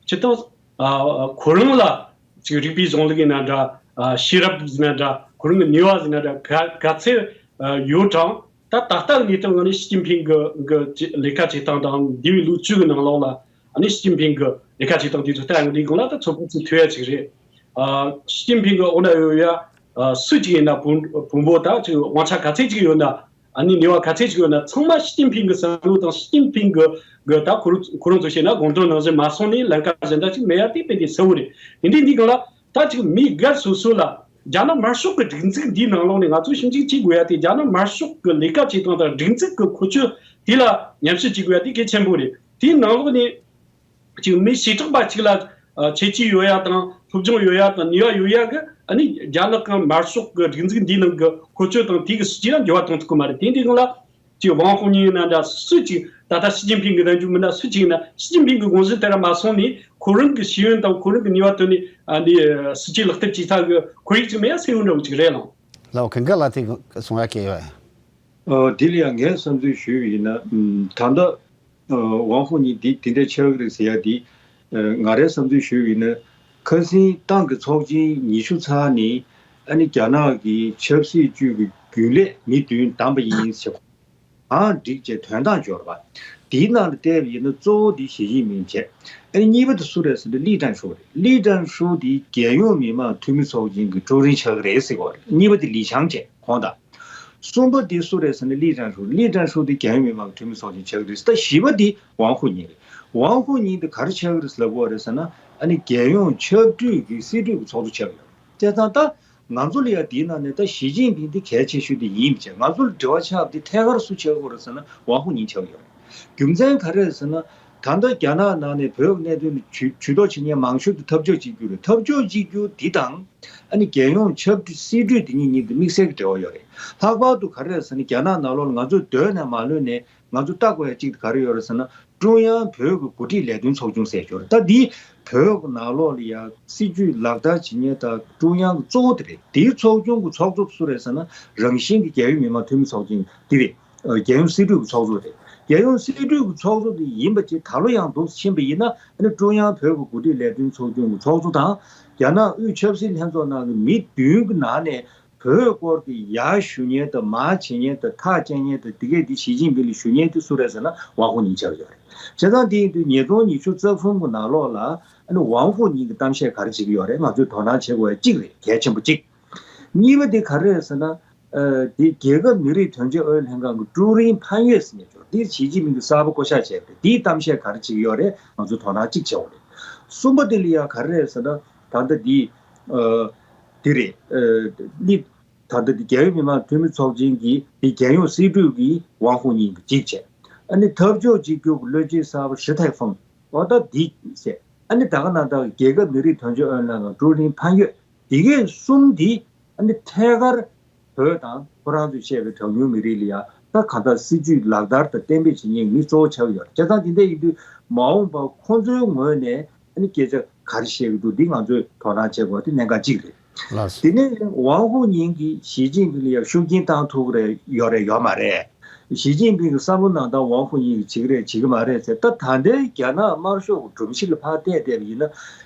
སྤྱིར་བཏང་ཨ་ཁོ་རང་ལ་ཅིག་རིགས་པའི་གཞུང་ལུགས་ཡིན་ན་འདྲ། ཨ་ཤེས་རབ་ཡིན་ན་འདྲ། ཁོ་རང་གི་ནུས་པ་ཡིན་ན་འདྲ། ག་ག་ཚད་ཨ་ཡོད་ཀྱང་། ད་ད་ལྟ་གནས་སྟངས་ནང་ནས་ཞི་ཅིན་ཕིང་གི་གི་ལས་ཀ་བྱེད་སྟངས་དང་། འདས་པའི་ལོ་བཅུ་གི་ནང་ལོགས་ལ་ཨ་ནི་ཞི་ཅིན་ཕིང་གི་ལས་ཀ་བྱེད་སྟངས་དེ་ཚོ་ལྟ་ཡོང་དུས་སྒང་ལ་ད་ཚོད་དཔག་ཚད་མཐོ་ཡ་ཅིག་རེད། ཨ་ཞི་ཅིན་ཕིང་གི་འོག་ན་ཡོད་ཡ་ཨ་སུ་ཅིག་ཡིན་ན་བོན་བོན་པོ་ད་ཅིག་དབང་ཆ་ག་ཚད་ཅིག་ཡོད་ན། ཨ་ནི་ནུས་པ་ག་ཚད་ཅིག་ཡོད་ན། ཚང་མ་ཞི་ཅིན་ཕིང་གི་བསམ་བློ་དང་ཞི་ཅིན་ཕིང་གི་གི་ད་ཁོ་རང་ཁོ་རང་ཚོ་བཤད་ན་དགོང་དྲོ་ནང་བཞིན་མ་སོང་ནས་ལམ་ཁ་གཞན་དག་ཅིག་མེད་ཡ་དེ་དཔེ་དེ་གསལ་བོ་རེད། དེ་འདྲའི་འདི་སྒང་ལ་ད་ཅིག་མི་སྒེར་སོ་སོ་ལ་རྒྱ་ནག་དམར་ཤོག་གི་སྒྲིག་འཛུགས་འདིའི་ནང་ལོགས་ནས་ང་ཚོས་ཞིབ་འཇུག་བྱེད་དགོས་ཡ་དེ། རྒྱ་ནག་དམར་ཤོག་གི་ལས་ཀ་བྱེད་སྟངས་དང་སྒྲིག་འཛུགས་ཀྱི་ཁོ་ཚོས་དེ་ལ་ཉམས་ཞིབ་བྱེད་དགོས་ཡ་དེ་གལ་ཆེན་པོ་རེད། དེའི་ནང་ལོགས་ནས། ཅིག་མི་བྱེ་བྲག་པ་གཅིག་ལ་ཨ་ཁྱད་ཆོས་ཡོད་ཡ་དང་། སློབ་སྦྱོང་ཡོད་ཡ་དང་། ནུས་པ་ཡོད་ཡ་གི་ཨ་ནི་རྒྱ་ནག་གི་དམར་ཤོག་གི་སྒྲིག་འཛུགས་འདིའི་ནང་གི་ཁོ་ཚོ་དང་དེ་གི་སྲིད་ཇུས་ལ་འགྱུར་བ་གཏོང་ཐུབ་ཀྱི་མ་རེད། དེ་འདི་སྒང་ལ་ཅིག་ཝང་ཧུའུ་ཉིང་ཡིན་ན་འདྲ། སུ་ཅིག་ད་ལྟ་ཞི་ཅིན་ཕིང་གི་རྣམ་འགྱུར་མིན་ན་སུ་ཅིག་ཡིན་ན། ཞི་ཅིན་ཕིང་གི་དགོངས་གཞི་དེ་ར་མ་སོང་ནས་ཁོ་རང་གི་ཤེས་ཡོན་དང་ཁོ་རང་གི་ནུས་པ་བཏོན་ནས་ཨ་ནི་སྲིད་ཇུས་ལག་བསྟར་བྱེད་ས་གི་ཁོར་ཡུག་ཅིག་མེད་ཡ་གསལ་བོ་འདྲ་བོ་ཅིག་རེད་ལགས། ལགས། ཀུན་དགའ་ལགས་དེ་གསུང་ཡ་གལ་ཡོད། ཨ་དེ་ལ་ཡང་ངས་བསམ་ཚུལ་ཞུས་པ་ཡིན་ན། ཨམ་ད་ལྟ་ཨ་ཝང་ཧུའུ་ཉིང་འདི་དེ་འདྲ་ཆགས་ཀྱི་རེད་ཟེར་ཡ་འདི། ཨ་ང་རའི་བསམ་ཚུལ་ཞུས་པ་ཡིན་ན། ཁ་སང་ཏང་གི་ཚོགས་ཆེན་ཉི་ཤུ་ཚར་ནས་ཨ་ནི་རྒྱ་ནག་གི་ཆབ་སྲིད་ཅུས་ཀྱི་རྒྱུན་ལས་མི་བདུན་བདམས་པ་ཡིན་ཟེར། གང་བསྒྲིགས་བྱས་དོན་དག་འབྱོར་བ། དེའི་ནང་ལ་བལྟས་པ་ཡིན་ན་གཙོ་བོ་འདི་ཞི་ཅིན་ཕིང་བྱས། ཨ་ནི་གཉིས་པ་དེ་སུ་རེད་ཟེར་ན་ལི་ཀྲན་ཧྲུའུ་རེད། ལི་ཀྲན་ཧྲུའུ་འདི་རྒྱལ་ཡོངས་མི་དམངས་འཐུས་མི་ཚོགས་ཆེན་གྱི་ཀྲུའུ་རིན་ཆགས་ཀྱི་རེད་ཟེར་གོ་རེད། གཉིས་པ་དེ་ལི་ཆང་བྱས་ཁོང་དང་། གསུམ་པ་དེ་སུ་རེད་ཟེར་ན་ལི་ཀྲན་ཧྲུའུ། ལི་ཀྲན་ཧྲུའུ་དེ་རྒྱལ་ཡོངས་མི་དམངས་འཐུས་མི་ཚོགས་ཆེན་ཆགས་ཀྱི་རེད། ད་བཞི་པ་དེ་ཝང་ཧུའུ་ཉིང་རེད། ཝང་ཧུའུ་ཉིང་དེ་ག་རེ་ཆགས་ཀྱི་རེད་ལབ་དགོས་རེད་ཟེར་ན། ཨ་ནི་རྒྱལ་ཡོངས་ཆབ་གྲོས་ཀྱི་སྲིད་གྲོས་ཀྱི་ཚོགས་གཙོ་ཆགས་ཀྱི་ཡོད་རེད། བྱས་ཙང་ད་ང་ཚོ་ལ་ཡང་དེའི་ནང་ནས་ད་ཞི་ཅིན་ཕིང་དེ་གལ་ཆེ་ཤོས་དེ་ཡིན་པ་བྱས། ང་ཚོ་ལ་འབྲེལ་བ་ཆགས་པ་དེ་ཐད་ཀར་སུ་ཆགས་ཀྱི་ཡོད་རེད་ཟེར་ན་ཝང་ཧུའུ་ཉིང་ཆགས་ཀྱི་ཡོད་རེད། རྒྱུ་མཚན་ག་རེ་རེད་ཟེར་ན། ད་ལྟ་རྒྱ་ནག་ནང་ནས་བོད་ཀྱི་གནད་དོན་ལ་ཇུས་ཇུས་གཏོགས་བྱེད་མཁན་མང་ཤོས་དེ་འཐབ་ཕྱོགས་གཅིག་གྱུར་རེད། འཐབ་ཕྱོགས་གཅིག་གྱུར་འདི་དང་ཨ་ནི་རྒྱལ་ཡོངས་ཆབ་སྲིད་སྲིད་གྲོས་འདི་གཉིས་གཉིས་དེ་དམིགས་བསལ་གྱི་འབྲེལ་བ་ཡོད་རེད། ལྷག་པར་དུ་ག་རེ་རེད་ཟེར་ན། རྒྱ་ནག་ནང་ལོགས་ལ་ང་ཚོས་སྡོད་ནས་མ་ལོན་ནས་ང་ཚོ་ལྟ་དགོས་ཡ་གཅིག་དེ་ག་རེ་ཡོད་རེད་ཟེར་ན། ཀྲུང་དབྱང་བོད་ཀྱི་འགོ་ཁྲིད་ལས་དོན་ཚོགས་ཆུང་ཟེར་ཡོད་རེད། ད་འདི་བོད་ཀྱི་ནང་ལོགས་ལ་ཡ་སྲིད་ཇུས་ལག་བསྟར་བྱེད་མཁན་དང་ཀྲུང་དབྱང་གི་གཙོ་བོ་དེ་རེད། དེའི་ཚོགས་ཆུང་གི་ཚོགས་གཙོ་སུ་རེད་ཟེར་ན། རང་བཞིན་གྱི་རྒྱལ་ཡོངས་མི་དམངས་འཐུས་མི་ཚོགས་ཆེན་འདི་རེད། ཨ། རྒྱལ་ཡོངས་སྲིད་གྲོས་ཀྱི་ཚོགས་གཙོ་རེད། རྒྱལ་ཡོངས་སྲིད་གྲོས་ཀྱི་ཚོགས་གཙོ་དེ་ཡིན་པ་བྱས། ད་ལོ་ཡང་འདུག་ཕྱིན་པ་ཡིན་ན། ཨ་ནི་ཀྲུང་དབྱང་བོད་ཀྱི་འགོ་ཁྲིད་ལས་དོན་ཚོགས་ཆུང་གི་ཚོགས་གཙོ་དང་། རྒྱ་ནག་དབུས་ཆབ་སྲིད་ལྷན་ཚོགས་ནང་གི་མི་བདུན་གྱི་ནང་ནས་བོད་སྐོར་གྱི་ཡར་ཞུ་མཁན་དང་མར་བྱེད་མཁན་དང་ཐག་བཅད་མཁན་དང་དེ་གས་དེ་ཞི་ཅིན་ཕིང་ལ་ཞུ་མཁན་དེ་སུ་རེད་ཟེར་ན། ཝང་ཧུའུ་ཉིང་ཆགས་ཡོད་རེད། བྱས་ཙང་དེ་ཡིན་དུས་ཉིས་སྟོང་ཉི་ཤུ་རྩ་གསུམ་གྱི་ནང་ལོགས་ལ་ཨ་ནི་ཝང་ཧུའུ་ཉིང་གི་གཏམ་བཤད་ག་རེ་བྱེད་ཀྱི་ཡོད་རེད། ང་ཚོས་དོ་སྣང་བྱེད་དགོས་ཡ་གཅིག་རེད། གལ་ཆེན་པོ་གཅིག་གཉིས་པ་དེ་ག་རེ་རེད་ཟེར་ན། ཨ། དེ་རྒྱལ་ཁབ་མི་རིགས་དོན་གཅོད་ཨུ་ཡོན་ལྷན་ཁང་གི་ཀྲུའུ་རིན་ཕན་ཡོད་ཟེར་མཁན་ཅིག་ཡོད། དེ་ཞི་ཅིན་ཕིང་གི་གསར་པ་བསྐོ་གཞག་བྱས་པ་རེད། དེའི་གཏམ་བཤད་ག་རེ་བྱེད་ཀྱི་ཡོད་རེད། ང་ཚོ་དོ་སྣང་གཅིག་བྱེད་དགོས་རེད། གསུམ་པ་དེ་ལ་ཡ་ག་རེ་རེད་ཟེར་ན། ད་ལྟ་འདི། ཨ། འདི་རེད། ཨ། ནི། ད་ལྟ་འདི་རྒྱལ་ཡོངས་མི་དམངས་འཐུས་མི་ཚོགས་ཆེན་གྱི་འདི་རྒྱལ་ཡོངས་སྲིད་གྲོས་ཀྱི་ཝང་ཧུའུ་ཉིང་གིས་གཅིག་བྱས། ཨ་ནི་འཐབ་ཕྱོགས་གཅིག་གྱུར་གྱི་བློན་ཆེན་གསར་པ་ཞི་ཐའེ་ཧྥང་། འོ་ད་འདི་བྱས། ཨ་ནི་ད་ག་ནང་ལྟར་རྒྱལ་ཁབ་མི་རིགས་དོན་གཅོད་ཨུ་ཡོན་ལྷན་ཁང་ཀྲུའུ་རིན་ཕན་ཡོད། འདི་གས་གསུམ་འདི་ཨ་ནི་ཐད་ཀར་བོད་དང་ཁོ་རང་ཚོས་བཤད་པའི་གྲངས་ཉུང་མི་རིགས་ལ་ཡ་ད་གང་ལྟར་སྲིད་ཇུས་ལག་བསྟར་དང་གཏན་འབེབས་བྱེད་མཁན་མི་གཙོ་བོ་ཆགས་ཀྱི་ཡོད་རེད། བྱས་ཙང་དེ་འདྲ་ཡིན་དུས་མ་འོངས་པར་ཁོང་ཚོའི་ངོས་ནས་ཨ་ནི་སྐད་ཆ་ག་རེ་བཤད་ཀྱི་འདུག་འདི་ང་ཚོས་དོ་སྣང་བྱེད་དགོས་དེ་གནད་འགག་གཅིག་རེད། ལགས་སོ། དེ་ནས་ཝང་ཧུའུ་ཉིང་གིས་ཞི་ཅིན་ཕིང་ལ་ཡ་ཤུགས་རྐྱེན་བཏང་ཐུབ་ཀྱི་རེད། ཡོད་རེད། ཡོད་མ་རེད། ཞི་ཅིན་ཕིང་གི་བསམ་བློ་ནང་ལྟར་ཝང་ཧུའུ་ཉིང་གིས་བྱེད་ཀྱི་རེད། བྱེད་ཀྱི་མ་རེད་ཟེར། ད་ད་ལྟའི་རྒྱ་ནག་དམར་ཤོག་གི་སྒྲོམ་གཞི་ལ་ཕར་བལྟས་བལྟས་པ་ཡིན་ན།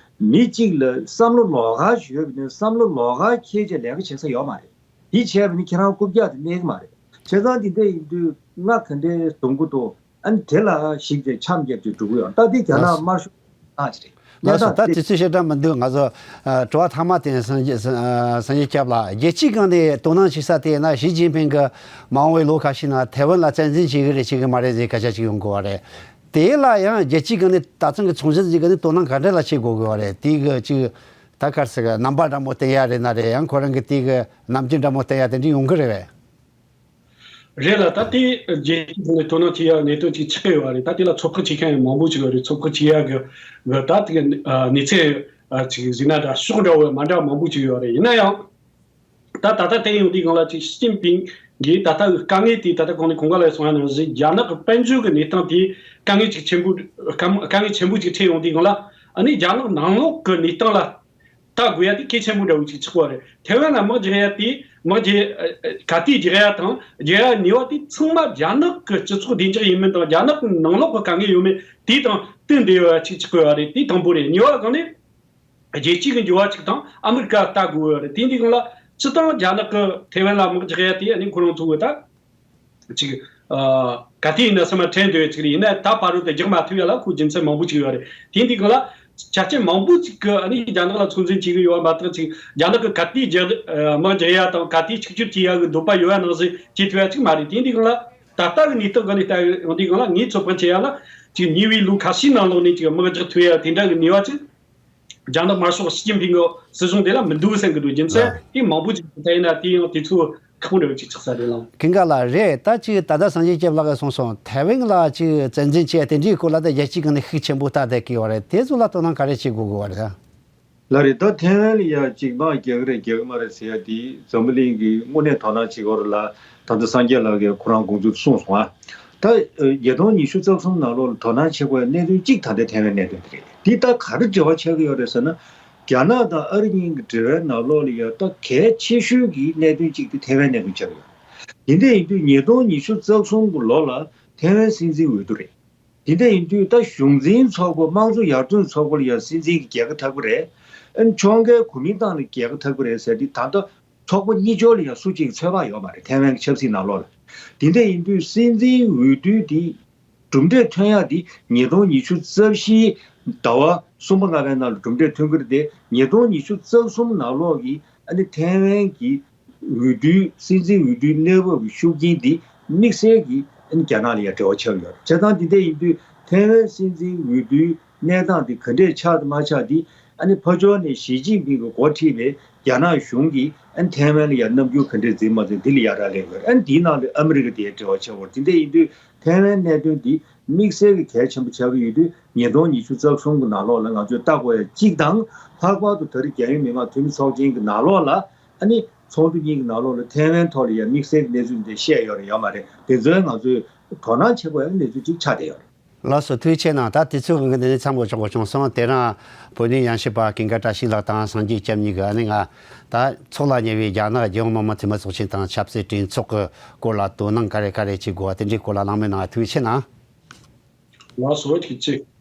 མི་གཅིག་ལ་བསམ་བློ་ལོགས་ཀ་ཞིག་ཡོད་པ་ཡིན་ན། བསམ་བློ་ལོགས་ཀ་འཁྱེར་བྱས་ལས་ཀ་བྱེད་ས་ཡོད་མ་རེད། འདི་བྱས་པ་ཡིན་ན་ཁྱེད་རང་རྐུབ་བཀྱག་དེ་གནས་ཀྱི་མ་རེད། བྱས་ཙང་འདི་འདྲ་ཡིན་དུས་ང་ག་འདྲའི་གདོང་གུ་འདུག་ཨ་ནི་དེ་ལ་གཞིགས་ཏེ་འཆམ་རྒྱབ་ཀྱི་འགྲོ་གི་ཡོད། ད་འདི་རྒྱ་ནག་དམར་ཤོག་ཨ་ཅི་རེད། ལགས་སོ། ད་དེ་ཚོའི་བཤད་གྲྭ་མི་འདུག་ང་ཚོ་ཨ་དྲི་བ་ཐ་མ་དེ་སངས་རྒྱས་སངས་རྒྱས་སྐྱབས་ལགས། རྒྱལ་སྤྱིའི་སྒང་ནས་དོ་སྣང་བྱེད་ས་དེ་ན་ཞི་ཅིན་ཕིང་གི་མ་འོངས་པའི་ལོ་ཁ་ཤས་ནང་ཐའེ་ཝན་ལ་བཙན་འཛུལ་བྱེད་ཀྱི་རེད་བྱེད་ཀྱི་མ་རེད་ཟེར་སྐད་ཆ་ཅིག་ཡོང་གི་ཡོད་རེད། དེ་ལ་ཡང་རྒྱལ་སྤྱིའི་སྒང་ནས་ད་ཐེངས་ཀྱི་ཚོགས་ཆེན་འདིའི་སྒང་ནས་དོ་སྣང་ག་འདྲ་ལ་བྱེད་དགོས་ཀྱི་ཡོད་རེད། དེ་གི་ཅིག་ད་ག་རེ་ཟེར་གི་རྣམ་པ་འདྲ་མོ་བསྟན་ཡ་རེད་ན་རེད། ཡང་ཁོ་རང་གི་དེ་གི་རྣམ་འགྱུར་འདྲ་མོ་བསྟན་ཡ་དེ་འདྲ་ཡོང་གི་རེད་པས། རེད་ལ། ད་དེ་རྒྱལ་སྤྱིའི་ཐོག་ནས་དོ་སྣང་བྱེད་ཡ་གནད་དོན་ཅིག་ཆགས་ཀྱི་ཡོད་རེད། ད་དེ་ལ་ཚོད་དཔག་བྱེད་མཁན་མང་པོ་ཅིག་ཡོད་རེད། ཚོད་དཔག་བྱེད་ཡ་གི་གི་ད་དེ་གི་ཨ་གནས་ཚད་ཨ་ཅིག་ཟིན་ན་འདྲ་ཕྱོགས་འདྲ་བོ་མ་འདྲ་མང་པོ་ཅིག་ཡོད་རེད། ཡིན་ན་ཡང་ད་ད་ལྟ་བལྟས་ཡོང་དུས་སྒང་ལ་ཅིག་ཞི་ཅིན་ཕིང་གིས་ད་ལྟ་གི་དཀའ་ངལ་དེ། ད་ལྟ་གོང་ནས་གོང་ག་ལ་གསུངས་ཡ་ནང་བཞིན་རྒྱ་ནག་གི་དཔལ་འབྱོར་གི་གནས་སྟངས་དེ་དཀའ་ངལ་ཅིག་ཆེན་པོ་དཀའ་དཀའ་ངལ་ཆེན་པོ་ཅིག་འཕྲད་ཡོང་དུས་སྒང་ལ། ཨ་ནི་རྒྱ་ནག་ནང་ལོགས་གི་གནས་སྟངས་ལ་ལྟ་དགོས་ཡ་དེ་གལ་ཆེན་པོ་འདྲ་བོ་ཅིག་ཆགས་པ་རེད། ཐའེ་ཝན་ལ་དམག་རྒྱག་ཡ་དེ། དམག་རྒྱག་ཨ་ཨ་ག་དུས་རྒྱག་ཡ་དང་རྒྱག་ཡ་ནུས་པ་དེ་ཚང་མ་རྒྱ་ནག་གི་སྤྱི་ཚོགས་བདེ་འཇགས་ཡིན་མིན་དང་། རྒྱ་ནག་གི་ནང་ལོགས་གི་དཀའ་ངལ་ཡོད་མེད་དེ་དང་བསྟུན་བསྡད་ཡོད་ཡ་ཅིག་ཆགས་དགོས་པ་རེད། དེ་དང་པོ་རེད། གཉིས་པ་གང་ནི་རྒྱལ་སྤྱིའི་གི་འགྱུར་བ་ཅིག་དང་ཨ་མི་རི་ཀ་ལྟ་དགོས་པ་རེད། དེ་འདི་སྒང་ལ་སྤྱིར་བཏང་རྒྱ་ནག་གི་ཐའེ་ཝན་ལ་དམག་རྒྱག་ཡ་དེ་ཨ་ནི་ཁོ་རང་ཚོ་གི་ད་ཅིག་ཨ་ག་དུས་ཡིན་ན་སེམས་མ་དྲན་འདོད་ཅིག་རེད། ཡིན་ན་ད་བར་དུ་དེ་རྒྱག་མ་ཐུབ་ཡ་ལ་ཁོ་རྒྱུ་མཚན་མང་པོ་ཅིག་ཡོད་རེད། དེ་འདི་སྒང་ལ་ཆ་རྐྱེན་མང་པོ་ཅིག་གི་ཨ་ནི་རྒྱ་ནག་ལ་ཚོད་འཛིན་བྱེད་ཀྱི་ཡོད་པ་མ་གཏོགས། ཅིག་རྒྱ་ནག་གི་ག་དུས་རྒྱག་ཨ་དམག་རྒྱག་ཡ་དང་ག་དུས་ཆིག་སྒྱུར་བྱེད་ཡ་གི་འདོད་པ་ཡོད་ཡ་ནང་བཞིན་བྱེད་ཐུབ་ཡ་ཅིག་མ་རེད། དེ་འདི་སྒང་ལ་ད་ལྟ་གི་གནས་སྟངས་སྒང་ནས་ལྟ་ཡོང་དུས་སྒང་ལ་ངས་ཚོད་དཔག་བྱེད་ཡ་ལ་ཅིག་ཉེ་བའི་ལོ་ཁ་ཤས་ནང་ལོགས་ནས་ཅིག་དམག་རྒྱག་ཐུབ་ཡ་དེ་འདྲ་གི་ནུས་པ་ཅིག་རྒྱ་ནག་དམར་ཤོག་ཞི་ཅིན་ཕིང་གི་སྲིད་གཞུང་དེ་ལ་མི་འདུག་བསམ་གི་འདུག་རྒྱུ་མཚན་ལགས། དེ་མང་པོ་ཅིག་ད་ཡིན་ན་དེ་ཡང་དུས་ཚོད་ཁག་པོ་འདྲ་བོ་ཅིག་ཆགས་ས་རེད་ལགས། ཀུན་དགའ་ལགས། རེད། ད་ཅིག་ད་ལྟ་སངས་རྒྱས་སྐྱབས་ལགས་ཀྱིས་གསུངས་སོང་། ཐའེ་ཝན་ལ་ཅིག་བཙན་འཛུལ་བྱས་དེ་འདྲའི་སྐོར་ལ་ད་རྒྱལ་སྤྱིའི་སྒང་ནས་ཤུགས་ཆེན་པོ་བཏང་བསྡད་ཀྱི་ཡོད་རེད། དེ་ཚོ་ལ་དོ་སྣང་ག་རེ་བྱེད་དགོས་ཀྱི་ཡོད་རེད། ལགས་རེད། ད་ཐའེ་ཝན་ལ་ཡ་ཅིག་དམག་རྒྱག་གི་རེད་རྒྱག་གི་མ་རེད་ཟེར་ཡ་དེ་འཛམ་བུ་གླིང་གིས་དངོས་གནས་དོ་སྣང་བྱེད་དགོས་རེད་ལ། ད་ལྟ་སངས་རྒྱས་ལགས་ཀྱིས་ཁོ་རང་དགོངས་ཚུལ་གསུངས་སོང་ཨ། ད་ཉིས་སྟོང་ཉི་ཤུ་རྩ་གསུམ་ནང་ལོགས་ལ་དོ་སྣང་བྱེད་དགོས་པའི་གནད་དོན་གཅིག་ད་ལྟའི་ཐའེ་ཝན་གནད་དོན་དེ་རེད། འདི་ད་ག་རེ་འབྲེལ་བ་ཆགས་ཀྱི་ཡོད་རེད་ཟེར་ན། རྒྱ་ནག་དང་ཨ་རི་གཉིས་ཀྱི་འབྲེལ་བའི་ནང་ལོགས་ལ་ཡ་ད་གལ་ཆེ་ཤོས་ཀྱི་གནད་དོན་གཅིག་དེ་ཐའེ་ཝན་གནད་དོན་ཆགས་ཀྱི་ཡོད་རེད། དེ་འདྲ་ཡིན་དུས་ཉིས་སྟོང་ཉི་ཤུ་རྩ་གསུམ་གྱི་ལོ་ལ་ཐའེ་ཝན་སྲིད་འཛིན་འོས་བསྡུ་རེད། དེ་འདྲ་ཡིན་དུས་ད་གཞུང་འཛིན་ཚོགས་པ་དམངས་གཙོ་ཡར་ཐོན་ཚོགས་པ་ལ་ཡང་སྲིད་འཛིན་གྱི་རྒྱལ་ཁ་ཐོབ་ཀྱི་རེད། ཨ་ནི་ཕྱོགས་འགལ་གོ་མིན་ཏང་ལ་རྒྱལ་ཁ་ཐོབ་ཀྱི་རེད་ཟེར་དུས་ད་ལྟ་ཚོགས་པ་གཉིས་ཆར་ལ་ཡང་སུ་གཅིག་ཚོད་དཔག་ཡོད་མ་རེད། ཐའེ་ཝན་གྱི་ཆབ་སྲིད་ནང་ལོགས་ལ། དེ་འདྲ་ཡིན་དུས་སྲིད་འཛིན་འོས་བསྡུ་འདི་གྲུབ་འབྲས་ཐོན་ཡག་འདི་ཉིས་སྟོང་ཉི་ཤུ་རྩ་བཞིའི་ཟླ་བ་གསུམ་པ་ལྔ་པའི་ནང་ལ་གྲུབ་འབྲས་ཐོན་གྱི་རེད་དེ། ཉིས་སྟོང་ཉི་ཤུ་རྩ་གསུམ་ནང་ལོགས་ཀྱི་ཨ་ནི་ཐའེ་ཝན་གྱི་འོས་བསྡུའི་སྲིད་འཛིན་འོས་བསྡུའི་གནས་བབ་ཀྱི་ཤུགས་རྐྱེན་འདི་དམིགས་བསལ་གྱིས་ཨ་ནི་རྒྱ་ནག་ལ་ཡང་འབྲེལ་བ་ཆགས་ཡོད་རེད། བྱས་ཙང་འདི་འདྲ་ཡིན་དུས་ཐའེ་ཝན་སྲིད་འཛིན་འོས་བསྡུའི་གནས་སྟངས་འདི་ག་འདྲས་ཆགས་དང་མ་ཆགས་འདི་ཨ་ནི་ཕར་ཕྱོགས་ནས་ཞི་ཅིན་ཕིང་གིས་འགོ་ཁྲིད་པའི་རྒྱ་ནག་གཞུང་གིས་ཨ་ནི་ཐའེ་ཝན་ལ་ཡང་རྣམ་འགྱུར་ག་འདྲས་འཛིན་མ་འཛིན་འདི་ལ་ཡ་རག་ལས་ཡོད་རེད། ཨ་ནི་འདིའི་ནང་ལ་ཨ་མི་རི་ཀ་དེ་ཡང་འབྲེལ་བ་ཆགས་ཡོད་རེད། འདི་འདྲ་ཡིན་དུས་ཐའེ་ཝན་གནད་དོན་འདི་ དམིགས་བསལ་གྱི་གལ་ཆེན་པོ་ཆགས་ཀྱི་ཡོད་དུས། ཉིས་སྟོང་ཉི་ཤུ་རྩ་གསུམ་གྱི་ནང་ལོགས་ལ་ང་ཚོས་ལྟ་དགོས་ཡ་གཅིག་དང་། ལྷག་པར་དུ་ད་རེས་རྒྱལ་ཡོངས་མི་དམངས་འཐུས་མི་ཚོགས་ཆེན་གྱི་ནང་ལོགས་ལ། ཨ་ནི་ཚོགས་འདུ་གཉིས་ཀྱི་ནང་ལོགས་ལ་ཐའེ་ཝན་ཐོག་ལ་ཡ་དམིགས་བསལ་གྱི་གནས་ཚུལ་འདི་བཤད་ཡོད་རེད་ཡོད་མ་རེད། དེ་ཚོའི་ང་ཚོས་དོ་སྣང་བྱེད་དགོས་ཡ་གནས་ཚུལ་གཅིག་ཆགས་བསྡད་ཡོད་རེད། ལགས་སོ། ཐུགས་རྗེ་ཆེ་གནང་། ད་དུས་ཚོད་ཀྱི་གནས་ཚང་པོ་ཆོག་གོ་བྱུང་སོང་། དེ་རིང་བོད་གནས་ཡང་སྲིད་པ་ཀུན་དགའ་བཀྲ་ཤིས་ལགས་དང་སངས་རྒྱས་སྐྱབས་གཉིས་ཀྱིས། ཨ་ནི་ང་ད་འཚོགས་ལ་ཉེ་བའི་རྒྱ་ནག་རྒྱལ་ཡོངས་མི་དམངས་འཐུས་མི་ཚོགས་ཆེན་དང་ཆབ་སྲིད་གྲོས་ཚོགས་ཀྱི་སྐོར་ལ་དོ་སྣང་ག་རེ་ག་རེ་བྱེད་དགོས་པ་དེ་འདྲའི་སྐོར་ལ་གླེང་མོལ་གནང་བ། ཐུགས་རྗེ་ཆེ་གནང་། ལགས་སོ། ཐུགས་རྗེ་ཆེ།